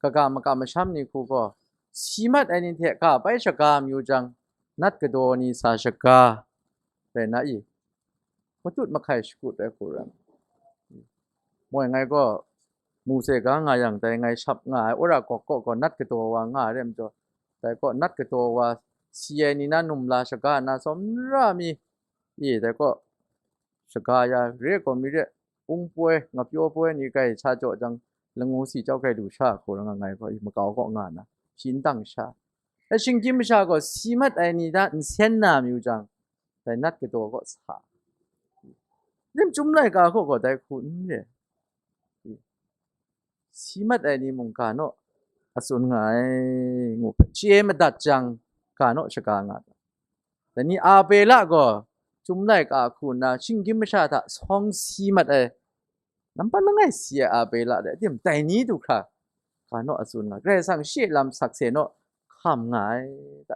kaga makam masham ni hku gaw, si mat ai ni hte ga bai shaga mayu jang, nat kadaw ni sa shaga rai na i, matut mahkai shakut ai hku rai. Moi ngai gaw, Mose ga nga yang, dai ngai shap nga ai wora gawk kaw gaw, nat kadaw wa nga ai rai majaw, dai kaw nat kadaw wa si ai ni na numla shaga na sawm ra mi, i, dai kaw shaga ya re gaw mi re, ung poi, ngapyaw poi ni grai sa jaw jang, langu si chyau grai lu sha hku rai nga, ngai gaw, i, makau kaw nga na, shi n dang sha. Dai shinggyim masha gaw si mat ai ni na nsen na mayu jang, dai nat kadaw kaw sa. Lim Chyum laika kaw gaw dai hku n re. Si mat ai ni mung ga naw a tsun nga ai, ngu hpe chye madat jang, ga naw shaga nga ai. Dai ni Abela gaw Chyum laika hku nna shinggyim masha hta sawng si mat ai, nampat langai si ai Abela de, tim dai ni du hkra ga naw a tsun nga, Karai Kasang shi lam sakse naw hkam nga ai.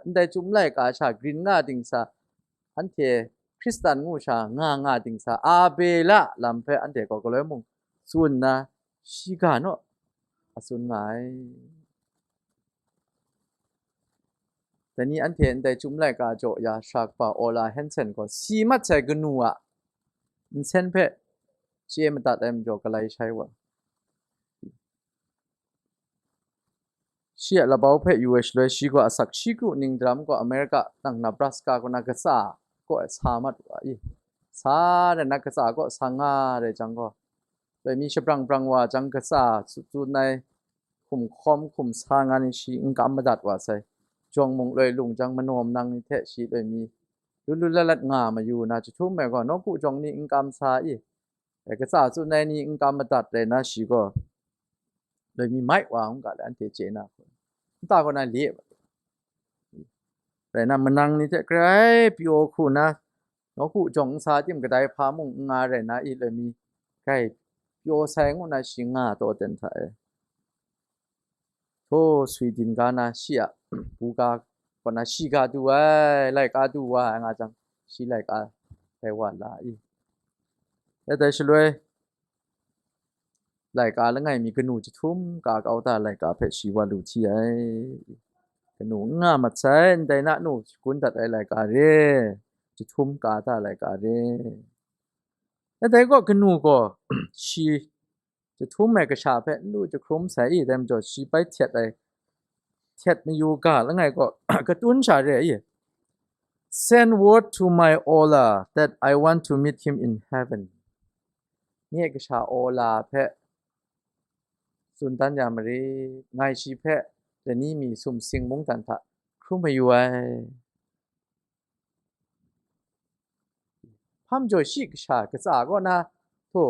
Ndai Chyum laika sha grin nga dingsa, anhte Hkristan ngu sha nga nga dingsa, Abela lam hpe anhte gaw galoi mung tsun nna, shi ga naw a tsun nga ai. Dai ni anhte ndai Chyum laika jaw ya sha kaba Ola Hanson gaw si mat sai kanu a nsen hpe chye madat ai majaw galai shai wa. Shi a labau hpe yu ai shaloi, shi gaw asak shi kru ning daram gaw America nang Nebraska kaw na katsa kaw sa mat wa i, sa rai na katsa kaw sa nga rai jang gaw, loi mi shabrang brang wa jang katsa tsun ai hkum hkawm hkum sa nga ni shi n kam madat wa sai. Jawng mung loi lung jang manaw manang ni hte shi loi mi lu lu lat lat nga mayu na jahtum ai gaw, nawku jawng ni n kam sa i, katsa tsun ai ni n kam madat rai na shi gaw, loi mi mai wa n ga le, anhte chye na hku, nta kaw na le rai na, manang ni hte grai pyaw hku na, nawku jawng n sa tim kadai hpa mung n nga rai na i, loi mi grai pyaw sai ngu na shi nga taw ten hta e. Htaw swi din ga na shi a buga kaw na shi ga du ai, laika du wa ai nga jang, shi laika dai wa la i. Dai dai shaloi, laika langai mi kanu jahtum ka kau ta laika hpe shi wa lu hti ai. Kanu n nga mat sai, ndai na nu shagun dat ai laika re, jahtum ka ta laika re. Dai dai gaw kanu gaw shi jahtum ai kasha hpe n lu jahkrum sai i, dai majaw shi bai htet ai, htet mayu ga langai gaw katun sha re ai i, "Send word to my Ola that I want to meet him in heaven." Nye kasha Ola hpe tsun dan ya marit, ngai shi hpe lani mi sumsing mungdan hta hkrum mayu ai. Hpa majaw shi kasha katsa kaw na, hto,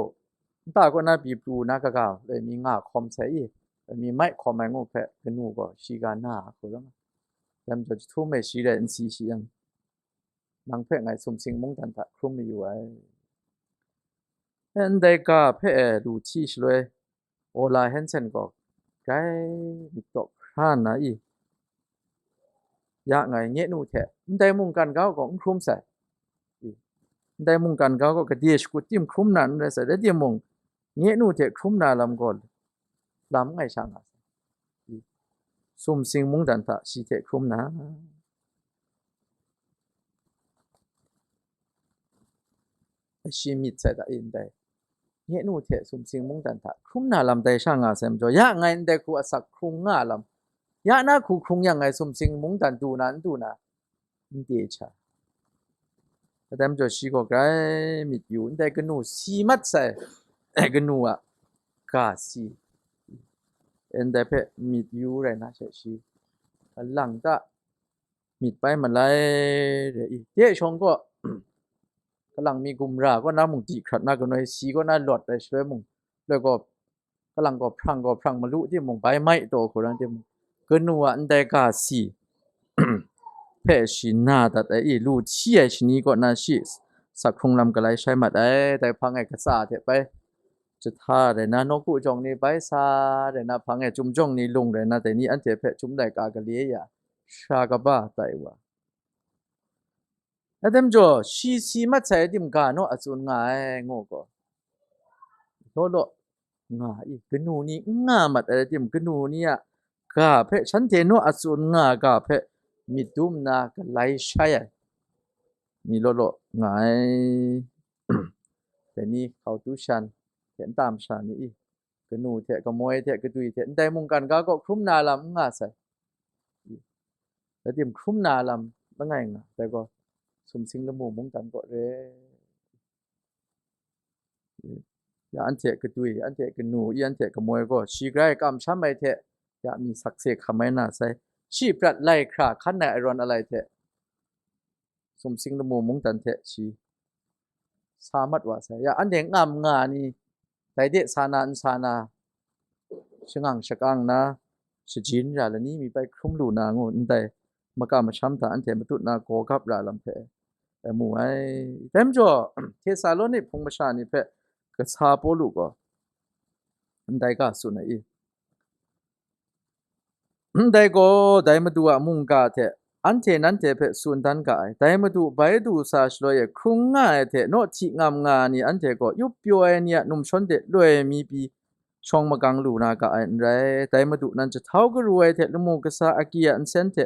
nta kaw na pyi pru na kaga, loi mi nga hkawm sai i, loi mi mai hkawm ai ngu hpe kanu gaw shi ga na a hku rawng, dai majaw jahtum e shi rai n si shi yang, nang hpe ngai sumsing mungdan hta hkrum mayu ai. E, ndai ga hpe e lu hti shaloi, Ola Hansen gaw grai myit daw hkra nna i, ya ngai nye nu hte ndai mungkan ga gaw n hkrum sai. I, ndai mungkan ga gaw gade shakut tim hkrum na n rai sai, rai timung, nye nu hte hkrum na lam gaw lam ngai sha nga sai. I, sumsing mungdan hta shi hte hkrum na, shi myit sai da i ndai. Nye nu hte sumsing mungdan hta hkrum na lam dai sha nga sai majaw, ya ngai ndai hku asak hkrung nga lam, ya na hku hkrung yang ngai sumsing mungdan du na n du na, n de cha. Kadai majaw shi gaw grai myit yu, ndai kanu si mat sai, kanu a ga si, ndai hpe myit yu rai na she shi, lang ta, myit bai malai re i. De shawng gaw, kalang mi gumra kaw na mung di hkrat na, kanoi si kaw na lawt ai shaloi mung, loi gaw, kalang gaw hprang gaw hprang malu timung, bai mai taw hku ran timung, kanu a ndai ga si hpe shi na dat ai i, lu hti ai shani kaw na shi sak hkrung lam galai shai mat ai. Dai hpang e katsa hte bai jahta rai na, nawku jawng ni bai sa rai na, hpang e chyum jawng ni lung rai na, dai ni anhte hpe chyum laika gale ya, sara kaba tai wa. Atem jaw, shi si mat sai tim ga naw a tsun nga ai, ngu gaw, law law nga i, kanu ni n nga mat ai tim, kanu ni a ga hpe shanhte naw a tsun nga ga hpe myit dum nna galai shai ai ni law law nga ai. Dai ni hkau tu shan hte nta masha ni i, kanu hte, kamoi hte, kadwi hte, ndai mungkan ga kaw hkrum na lam n nga sai. Rai tim, hkrum na lam langai nga, dai gaw, sumsing lamu mungdan kaw re. Ya anhte kadwi, anhte kanu, i anhte kamoi gaw, shi grai kamsham ai hte, ya mi sakse hkam ai na sai, shi prat lai hkra hkan ai arawn alai hte, sumsing lamu mungdan hte shi sa mat wa sai. Ya anhte ngam nga ni, dai de sa na, n sa na, shangang shakang na, shajin ra lani mi bai hkrum lu na ngu, ndai makam masham hta anhte matut na gaw gap ra lam hpe, e mu ai. Dai majaw, Htesaloni hpung masha ni hpe kasa Pawlu gaw ndai ga tsun ai i? Ndai gaw, dai Madu a mungga hte anhte nanhte hpe tsun dan ga ai. Dai Madu bai du sa shaloi e hkrung nga ai hte naw hti ngam nga ai ni anhte gaw, yup pyaw ai ni a numshawn de loi mi pyi shawng magang lu na ga ai n rai. Dai Madu nan jahtau garu ai hte lamu kasa agyi a nsen hte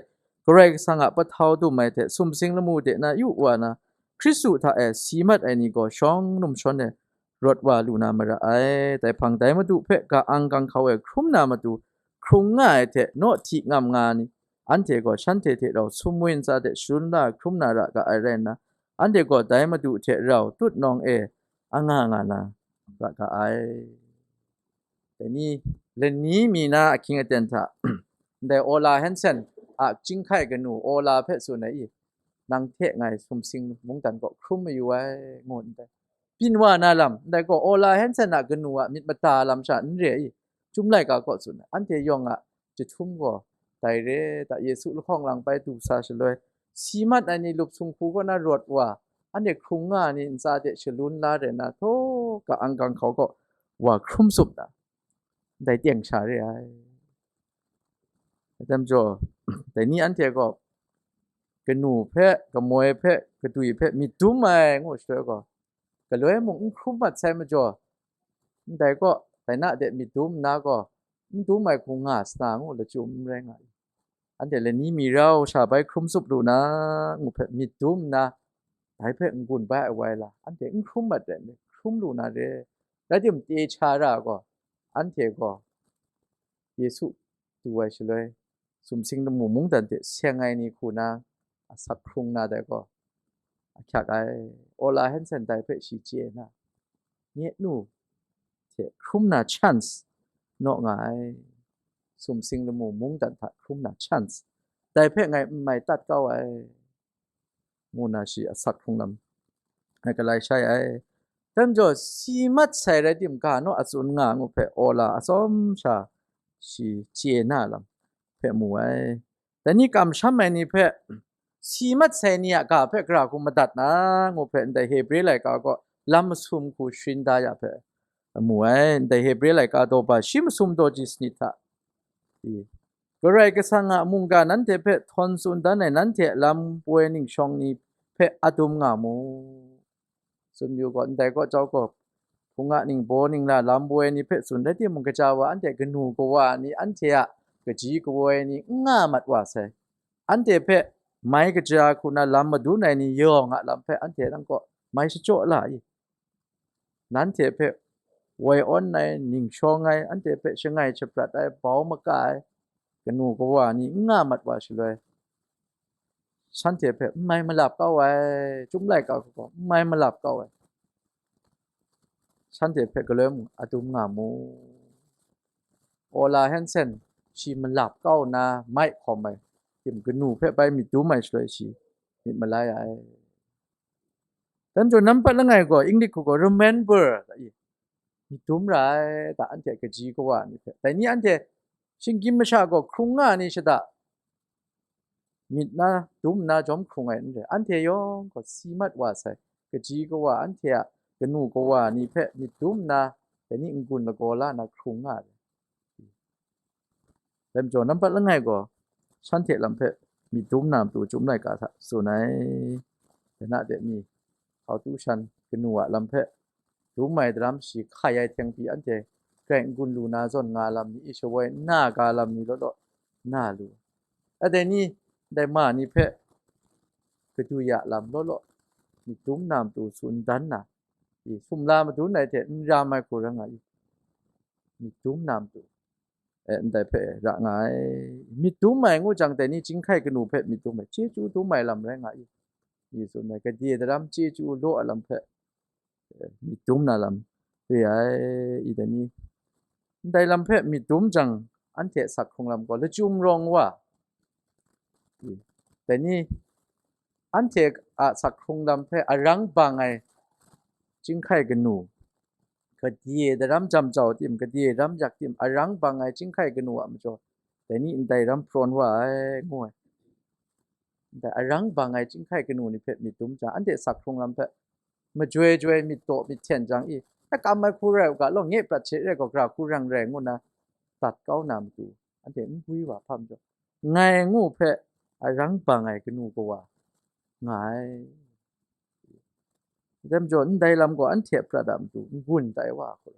Karai Kasang a pahtau dum ai hte sumsing lamu de na yu wa na, Hkristu hta e si mat ai ni gaw shawng numshawn e rawt wa lu na mara ai. Dai hpang dai Madu hpe ga-ang ganghkau e hkrum na matu, hkrung nga ai hte naw hti ngam nga ni, anhte gaw shanhte hte rau sumwi ntsa de shalun la hkrum na ra ga ai rai nna, anhte gaw dai Madu hte rau tutnawng e anga nga na ra ga ai. Dai ni lani mi na ahkying aten hta, ndai Ola Hansen a chyinghkai kanu Ola hpe tsun ai i, nang hte ngai sumsing mungdan kaw hkrum mayu ai, ngu ndai. Byin wa na lam, ndai gaw Ola Hansen a kanu a myit mada lam sha n re i, Chyum laika kaw tsun ai, anhte yawng a jahtum gaw dai re, da Yesu lahkawng lang bai du sa shaloi, si mat ai ni lup sung hku kaw na rawt wa, anhte hkrung nga ai ni ntsa de shalun la rai na, htaw ka-ang ganghkau kaw wa hkrum tsup na, ndai teng sha re ai. Dai majaw, dai ni anhte gaw kanu hpe, kamoi hpe, kadwi hpe myit dum ai ngu shaloi gaw, galoi mung n hkrum mat sai majaw, ndai kaw, dai na de myit dum nna gaw, n dum ai hku nga sa na ngu lachyum n rai nga i. Anhte lani mi rau sha bai hkrum tsup lu na, ngu hpe myit dum nna, dai hpe n-gun bai ai wai la, anhte n hkrum mat rai nme, hkrum lu na re, rai timung, chye cha ra gaw, anhte gaw Yesu du ai shaloi, sumsing lamu mungdan hte seng ai ni hku na asak hkrung na dai gaw, ahkyak ai. Ola Hanson dai hpe shi chye na, nye nu hte hkrum na chance naw nga ai. Sumsing lamu mungdan hta hkrum na chance, dai hpe ngai n mai tat kau ai, ngu na shi asak hkrung lam ngai galai shai ai. Dai majaw, si mat sai rai tim, ga naw a tsun nga ngu hpe Ola atsawm sha shi chye na lam hpe mu ai. Dai ni kamsham ai ni hpe, si mat sai ni a ga hpe gara hku madat na, ngu hpe ndai Hebre laika gaw lam masum hku sharin da ya hpe mu ai. Ndai Hebre laika daw ba shi masum daw ji sanit hta i, Karai Kasang a mungga nanhte hpe htawn tsun dan ai nanhte a lam poi ningshawng ni hpe adum nga mu. Tsun yu gaw, ndai kaw jau gaw, hpunga ningbaw ningla lam woi ni hpe tsun rai timung, gaja wa anhte kanu kawa ni, anhte a kaji kawoi ni n nga mat wa sai. Anhte hpe mai kaja hku na lam madun ai ni yawng a lam hpe anhte nang kaw mai shachyaw la i? Nanhte hpe woi awn ai, ningshawng ai, anhte hpe shangai shaprat ai, bau maka ai, kanu kawa ni n nga mat wa shaloi, shanhte hpe n mai malap kau ai, Chyum laika hku gaw n mai malap kau ai, shanhte hpe galoi mung adum nga mu. Ola Hanson shi malap kau nna mai hkawm ai, tim kanu hpe bai myit dum ai shaloi shi myit malai ai. Dai majaw, nampat langai gaw, English hku gaw, remember, myit dum ra ai, da, anhte kaji kawa ni hpe. Dai ni anhte shinggyim masha gaw hkrung nga ni shada, myit na, dum nna jawm hkrung ai n rai. Anhte yawng gaw si mat wa sai, kaji kawa, anhte a kanu kawa ni hpe myit dum nna, dai ni n-gun lagaw la nna hkrung nga ai. Dai majaw, nampat langai gaw, shanhte lam hpe myit dum na matu Chyum laika hta tsun ai. Dai na de mi, hkau tu shan kanu a lam hpe dum ai daram shi hkai ai teng pyi, anhte grai n-gun lu na zawn nga lam ni, i shawoi n na ga lam ni law law na lu. Dai ni, dai ma ni hpe kadwi a lam law law myit dum na matu tsun dan na, i sumla madun ai hte n ram ai hku rai nga i? Myit dum na matu, e, ndai hpe ra nga ai. Myit dum ai ngu jang, dai ni chyinghkai kanu hpe myit dum ai, chyeju dum ai lam rai nga i? I tsun ai, gade daram chyeju law ai lam hpe, e, myit dum na lam re ai, i dai ni? Ndai lam hpe myit dum jang, anhte sak hkrung lam gaw lachyum rawng wa, i, dai ni? Anhte a sak hkrung lam hpe arang bang ai chyinghkai kanu, gade daram jam jau tim, gade ram yak tim, arang bang ai chyinghkai kanu a majaw, dai ni ndai ram prawn wa ai, ngu ai. Ndai arang bang ai chyinghkai kanu ni hpe myit dum jang, anhte sak hkrung lam hpe majoi joi myit daw myit hten jang i, na kam ai hku rai u ga law, nye prat she rai gaw, gara hku rang rai ngu nna dat kau na matu, anhte n gwi wa hpa majaw, ngai ngu hpe arang bang ai kanu kawa nga ai. Dai majaw, ndai lam gaw anhte a prat a matu n-gun tai wa hku,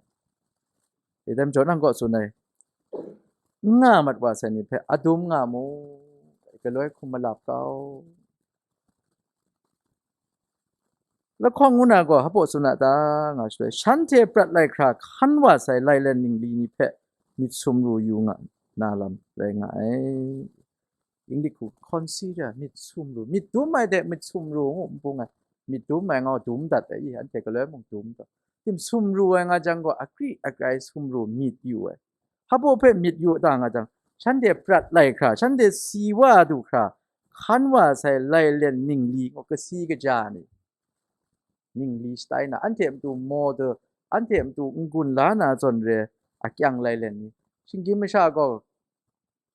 dai majaw, nang kaw tsun ai, n nga mat wa sai ni hpe adum nga mu, galoi hkum malap kau. Lahkawng ngu na gaw hpaw tsun a ta, nga shaloi, shanhte prat lai hkra hkan wa sai lailen ningli ni hpe myit sumru yu nga na lam rai nga ai. English hku consider, myit sumru, myit dum ai de myit sumru ngu n bung ai, myit dum ai ngau dum dat ai i, anhte galoi mung dum taw. Tim sumru ai nga jang gaw, akri agrai sumru myit yu ai. Hpaw hpe myit yu ta nga jang, shanhte prat lai hkra, shanhte si wa du hkra, hkan wa sai lailen ningli ngu, kasi kaja ni, ningli shatai na, anhte matu maw du, anhte matu n-gun la na zawn re, akyang lailen ni, shinggyim masha gaw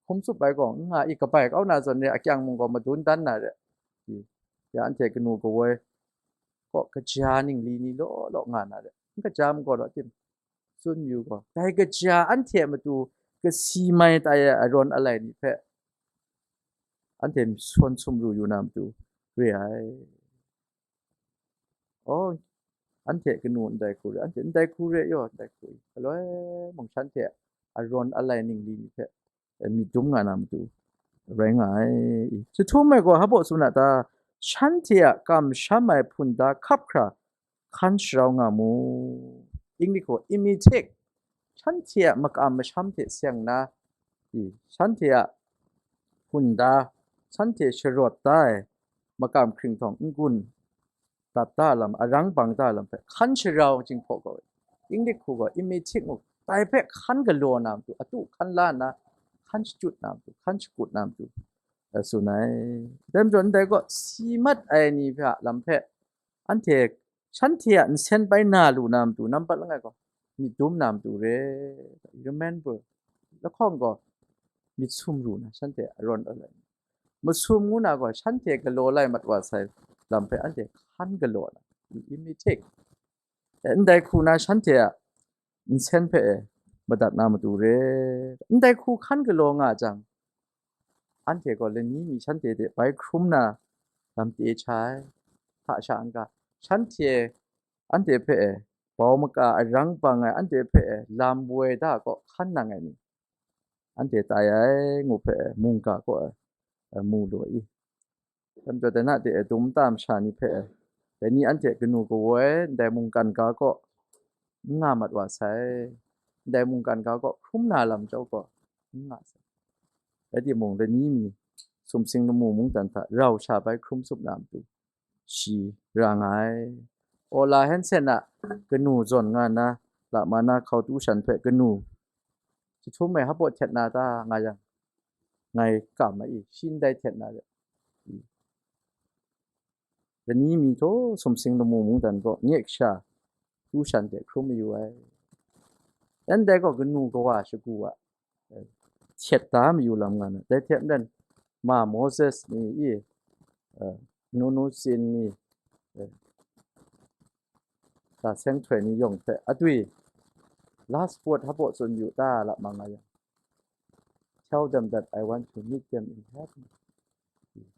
hkum tsup ai gaw n nga i, kabai kau na zawn re, akyang mung gaw madun dan na re, i, ya anhte kanu kawoi kaw kaja ningli ni law law nga na re, n kaja mu gaw law tim, tsun yu gaw, dai kaja anhte a matu kasi mai tai ai arawn alai ni hpe anhte sawn sumru yu na matu re ai. Oh, anhte kanu ndai hku re, anhte ndai hku re yaw, ndai hku re. Galoi mung shanhte a rawn alai ningli ni hpe, eh, myit dum nga na matu rai nga ai. Jahtum ai gaw hpa baw tsun a ta? Shanhte a kamsham ai hpunda hkap hkra hkan sharau nga mu. Inglik gaw imitate, shanhte a makam masham hte seng na, i, shanhte a hpunda, shanhte sharawt da ai makam hkringhtawng n-gun dat da lam, arang bang da lam hpe hkan sharau jinghpaw gaw, Inglik hku gaw imitate ngu, dai hpe hkan galaw na matu, atu hkan la nna, hkan shachyut na matu, hkan shakut na matu, eh, tsun ai. Dai majaw, ndai gaw si mat ai ni hpe a lam hpe, anhte, shanhte a nsen bai na lu na matu, nampat langai gaw myit dum na matu re, remember, lahkawng gaw myit sumru na shanhte a rawn alai, masum ngu na gaw shanhte galaw lai mat wa sai lam hpe anhte hkan galaw na, imitate. E, ndai hku na shanhte a nsen hpe e madat na matu re. Ndai hku hkan galaw nga jang, anhte gaw lani mi shanhte hte bai hkrum na lam chye cha ai. Hta sha n-ga, shanhte, anhte hpe e bau maka arang bang ai, anhte hpe e lam woi da kaw hkan nang ai ni, anhte tai ai ngu hpe e mungga kaw e, e, mu lu ai. Dai majaw, dai na de e dum nta masha ni hpe e, dai ni anhte kanu kawoi ndai mungkan ga kaw n nga mat wa sai, ndai mungkan ga kaw hkrum na lam chyawm gaw n nga sai. Rai timung, lani mi sumsing lamu mungdan hta rau sha bai hkrum tsup na matu, shi ra nga ai. Ola Hansen a kanu zawn nga nna, lamana hkau tu shan hpe kanu jahtum ai hpa baw htet na ta nga yang, ngai kam ai, shi ndai htet na re. Lani mi hta sumsing lamu mungdan gaw nye kasha tu shan hte hkrum mayu ai. Ndai gaw kanu kawa shagu a, eh, htet da mayu lam nga na. Dai hte maren, ma Moses ni i, eh, nunu tsin ni, eh, sa seng htoi ni yawng hpe adwi last word hpa baw tsun yu ta lam nga yang, "Tell them that I want to meet them in heaven."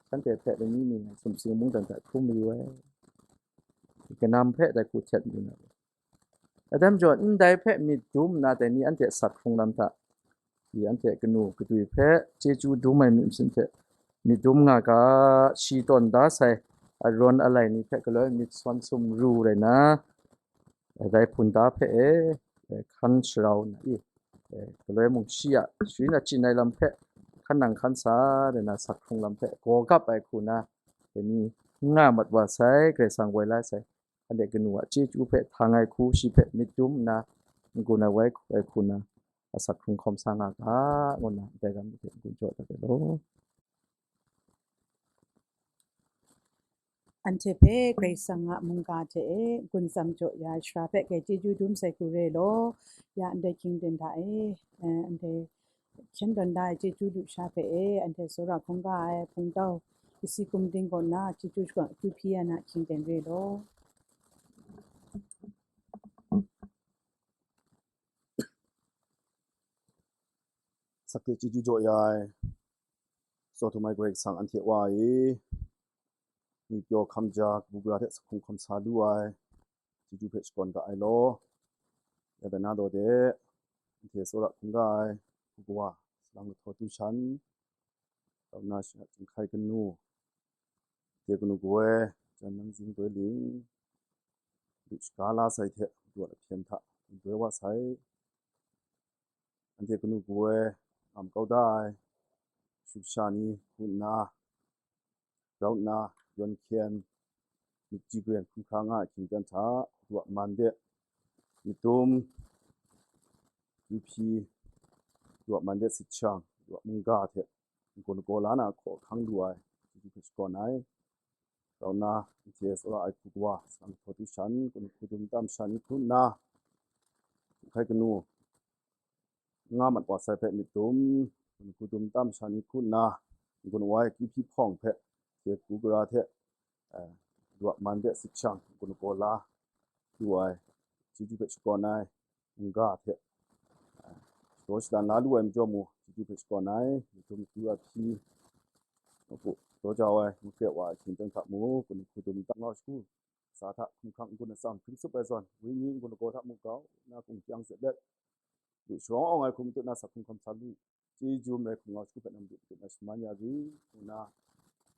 Shanhte hpe lani mi ngai sumsing mungdan hta hkrum mayu ai. Kanam hpe dai hku htet mayu na. Dai majaw, ndai hpe myit dum nna dai ni anhte asak hkrung lam hta, i, anhte kanu kadwi hpe chyeju dum ai myit masin hte myit dum nga ga, shi tawn da sai arawn alai ni hpe galoi myit sawn sumru rai na, dai hpunda hpe e, e, hkan sharau na i, e, galoi mung shi a sharin achyin ai lam hpe hkan nang hkan sa rai na, sak hkrung lam hpe gaw gap ai hku na, dai ni n nga mat wa sai, Karai Kasang woi la sai, anhte kanu a chyeju hpe htang ai hku, shi hpe myit dum nna n-gun ai woi ai hku na, asak hkrung hkawm sa nga ga, ngu nna ndai lam ni hte n-gun jaw dat ai law. Anhte hpe Karai Kasang a mungga hte e n-gun tsam jaw ya ai sara hpe, grai chyeju dum sai hku re law. Ya ndai hkying ten hta e, eh, anhte hkyen tawn da ai chyeju lusha hpe e, anhte tsawra hkungga ai hpungtau, isi gumding kaw nna chyeju shakawn akyu hpyi ya na hkying ten re law. Sakse chyeju jaw ya ai, tsaw htum ai Karai Kasang, anhte Wa e, ngwi pyaw hkam ja, kabu gara hte sak hkrung hkawm sa lu ai, chyeju hpe shakawn ga ai law. Ya dai na daw de, anhte tsawra hkungga ai, hku kawa, salang lahtaw tu shan, rau nna shi a chyinghkai kanu, anhte kanu kawoi, jan nang zing doi ling, du shaga la sai hte, Madu a lahpyen hta, doi wa sai. Anhte kanu kawoi, ngam kau da ai, shu sha ni hku nna, grau nna, yawn hkyen, myit chyi garen hkrum hkra nga ai hkying ten hta, Madu a man de myit dum, akyu hpyi, Madu a man de sit shang, Madu a mungga hte n-gun gaw la na hkaw hkang lu ai, chyeju hpe shakawn ai. Grau nna, anhte tsawra ai hku kawa, salang lahtaw tu shan, kanu hku dum nta masha ni hku nna, chyinghkai kanu, n nga mat wa sai hpe myit dum, kanu hku dum nta masha ni hku nna, n-gun wa ai akyu hpyi hpawng hpe, hte kabu gara hte, eh, Madu a man de sit shang, n-gun gaw la lu ai, chyeju hpe shakawn ai, mungga hte, eh, shadaw shadan la lu ai majaw mu, chyeju hpe shakawn ai, myit dum akyu a hpyi, Mawku daw jau ai, makre wa ai hkying chyeng hta mung, hku ni hku dum ta ngau shagu, sa hta hkumhkrang n-gun atsam hpring tsup ai zawn, wenyi n-gun lagaw hta mung grau nna hkum kyang zet let, lu sharawng awng ai hku matut na sa hkum hkam sa lu, chyeju marai hkum ngau shagu hpe na matut matut na shaman ya ri, ngu nna,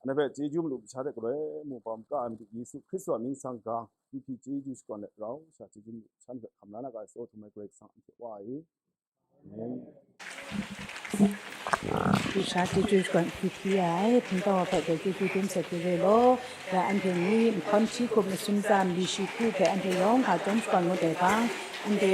anhte hpe chyeju malu masha hte galoi mung bawm ka ai Madu Yesu Hkristu a mying sang gang, hpyi hpyi chyeju shakawn let rau sha chyeju malu masha ni hpe hkam la na ga ai tsaw htum ai Karai Kasang anhte Wa e. Amen. Pyi sha chyeju shakawn hpyi hpyi ai, hpungtau hpe hpe chyeju dum sat de re law, ya anhte ni nhkawn hti hkum masum tsa mali shi hku hpe anhte yawng hka chyawm shakawn ngut ai hpang, anhte,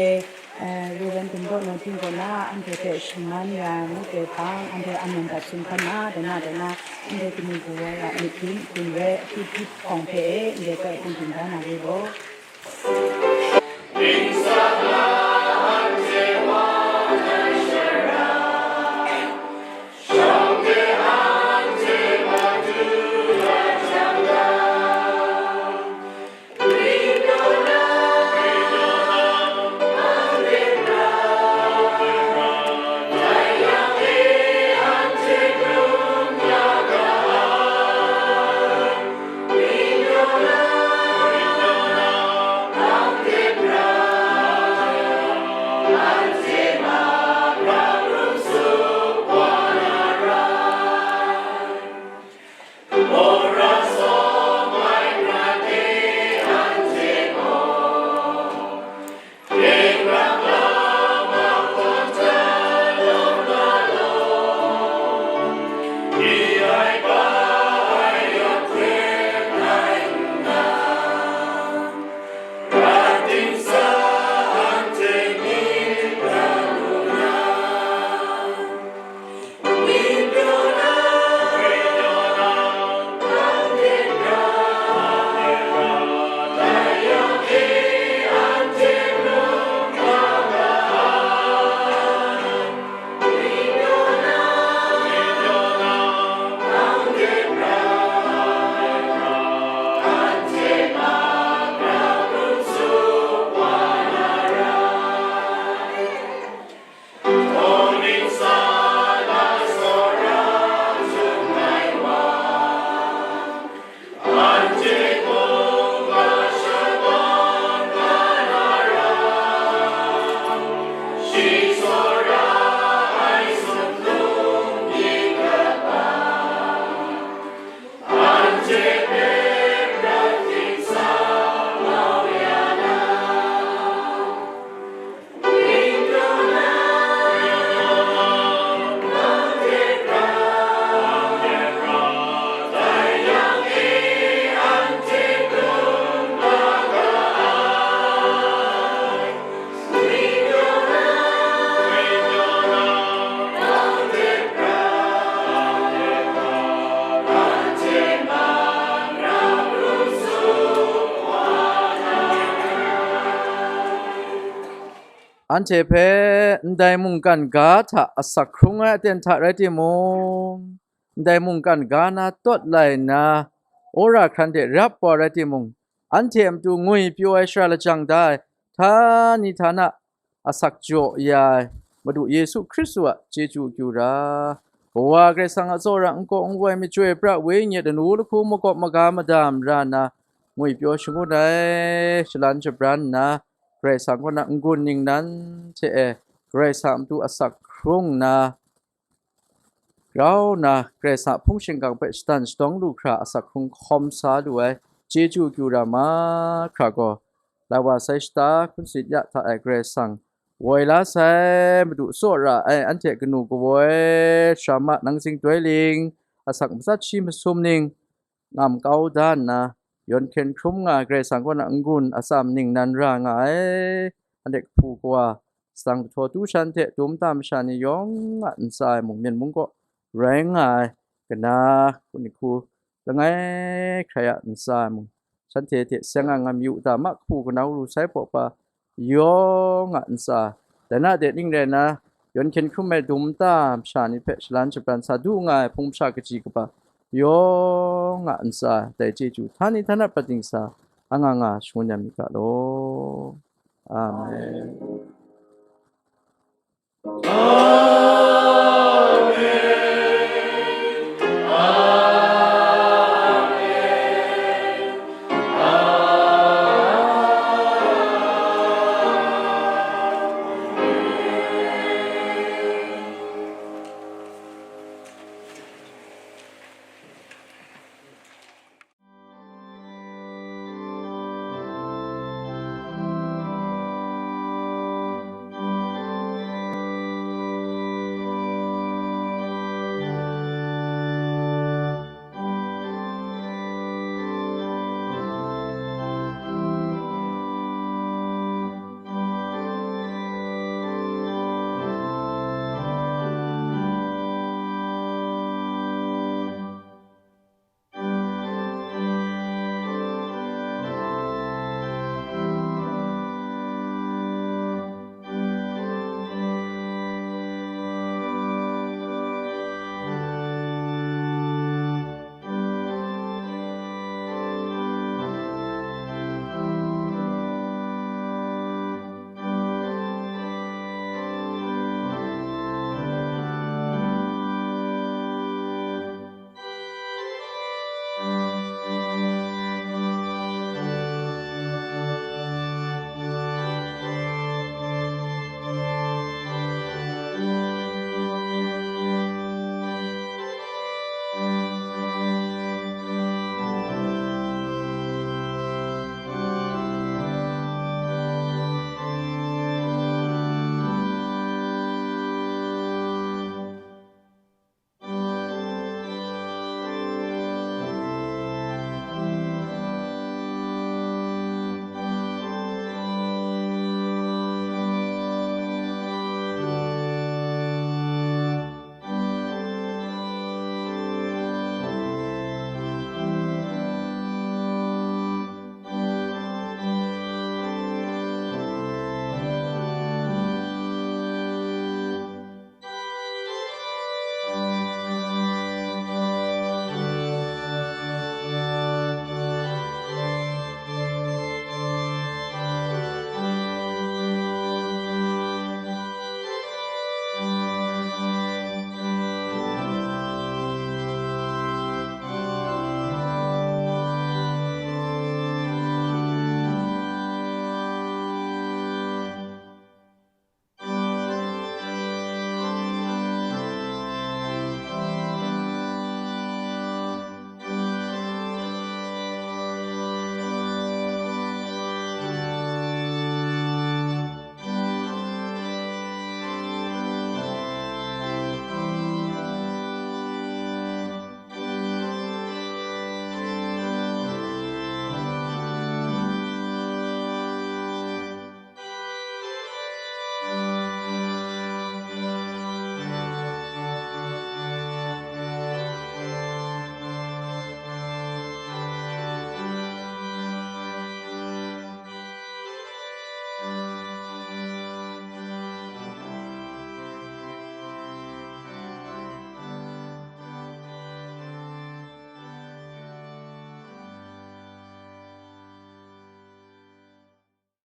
eh, Reverend Gumdaw Nawting kaw na anhte hpe shaman ya ngut ai hpang, anhte a man dat sum hkan na, dai na, dai na, anhte kanu kawa ya myit gun, gun re, hpyi hpyi hpawng hpe e, anhte hpe hpung byin da na re law. Anhte hpe ndai mungkan ga hta asak hkrung ai aten hta rai timung, ndai mungkan ga na tawt lai nna, wora hkran de rap wa rai timung, anhte a matu ngwi pyaw ai shara lajang da ai, htani htana asak jaw ya ai Madu Yesu Hkristu a chyeju akyu ra, Kawa Karai Kasang a tsawra, nkaw nwa ai, machyoi pra, wenyi a lanu lahku, makawp maga, mada mara nna, ngwi pyaw shangun ai, shalan shabran nna, Karai Kasang kaw na n-gun ningnan hte e Karai Kasang a matu asak hkrung nna, grau nna Karai Kasang a hpung shingkang hpe shadan shadawng lu hkra asak hkrung hkawm sa lu ai chyeju akyu ra mahkra gaw, lai wa sai shata hkun tsit ya hta e Karai Kasang woi la sai, Madu tsawra ai anhte kanu kawa e, sara ma nang zing doi ling, asak matsat shi masum ning, ngam kau da nna, yawn hkyen hkrum nga ai Karai Kasang kaw na n-gun atsam ningnan ra nga ai. Anhte kahpu kawa, sadang kahtaw tu shan hte dum ta masha ni yawng a ntsa e mung, myen mung kaw rai nga ai, kana hku ni hku langai hkrai a ntsa e mung, shanhte hte seng a ngam yu ta ma, kahpu kanau ru sai hpaw pa yawng a ntsa, dai na de ning rai nna, yawn hkyen hkrum ai dum ta masha ni hpe shalan shabran sa du nga ai hpung masha kaji kaba yawng a ntsa, dai chyeju htani htana prat dingsa anga nga shangun ya mi ga law. Amen.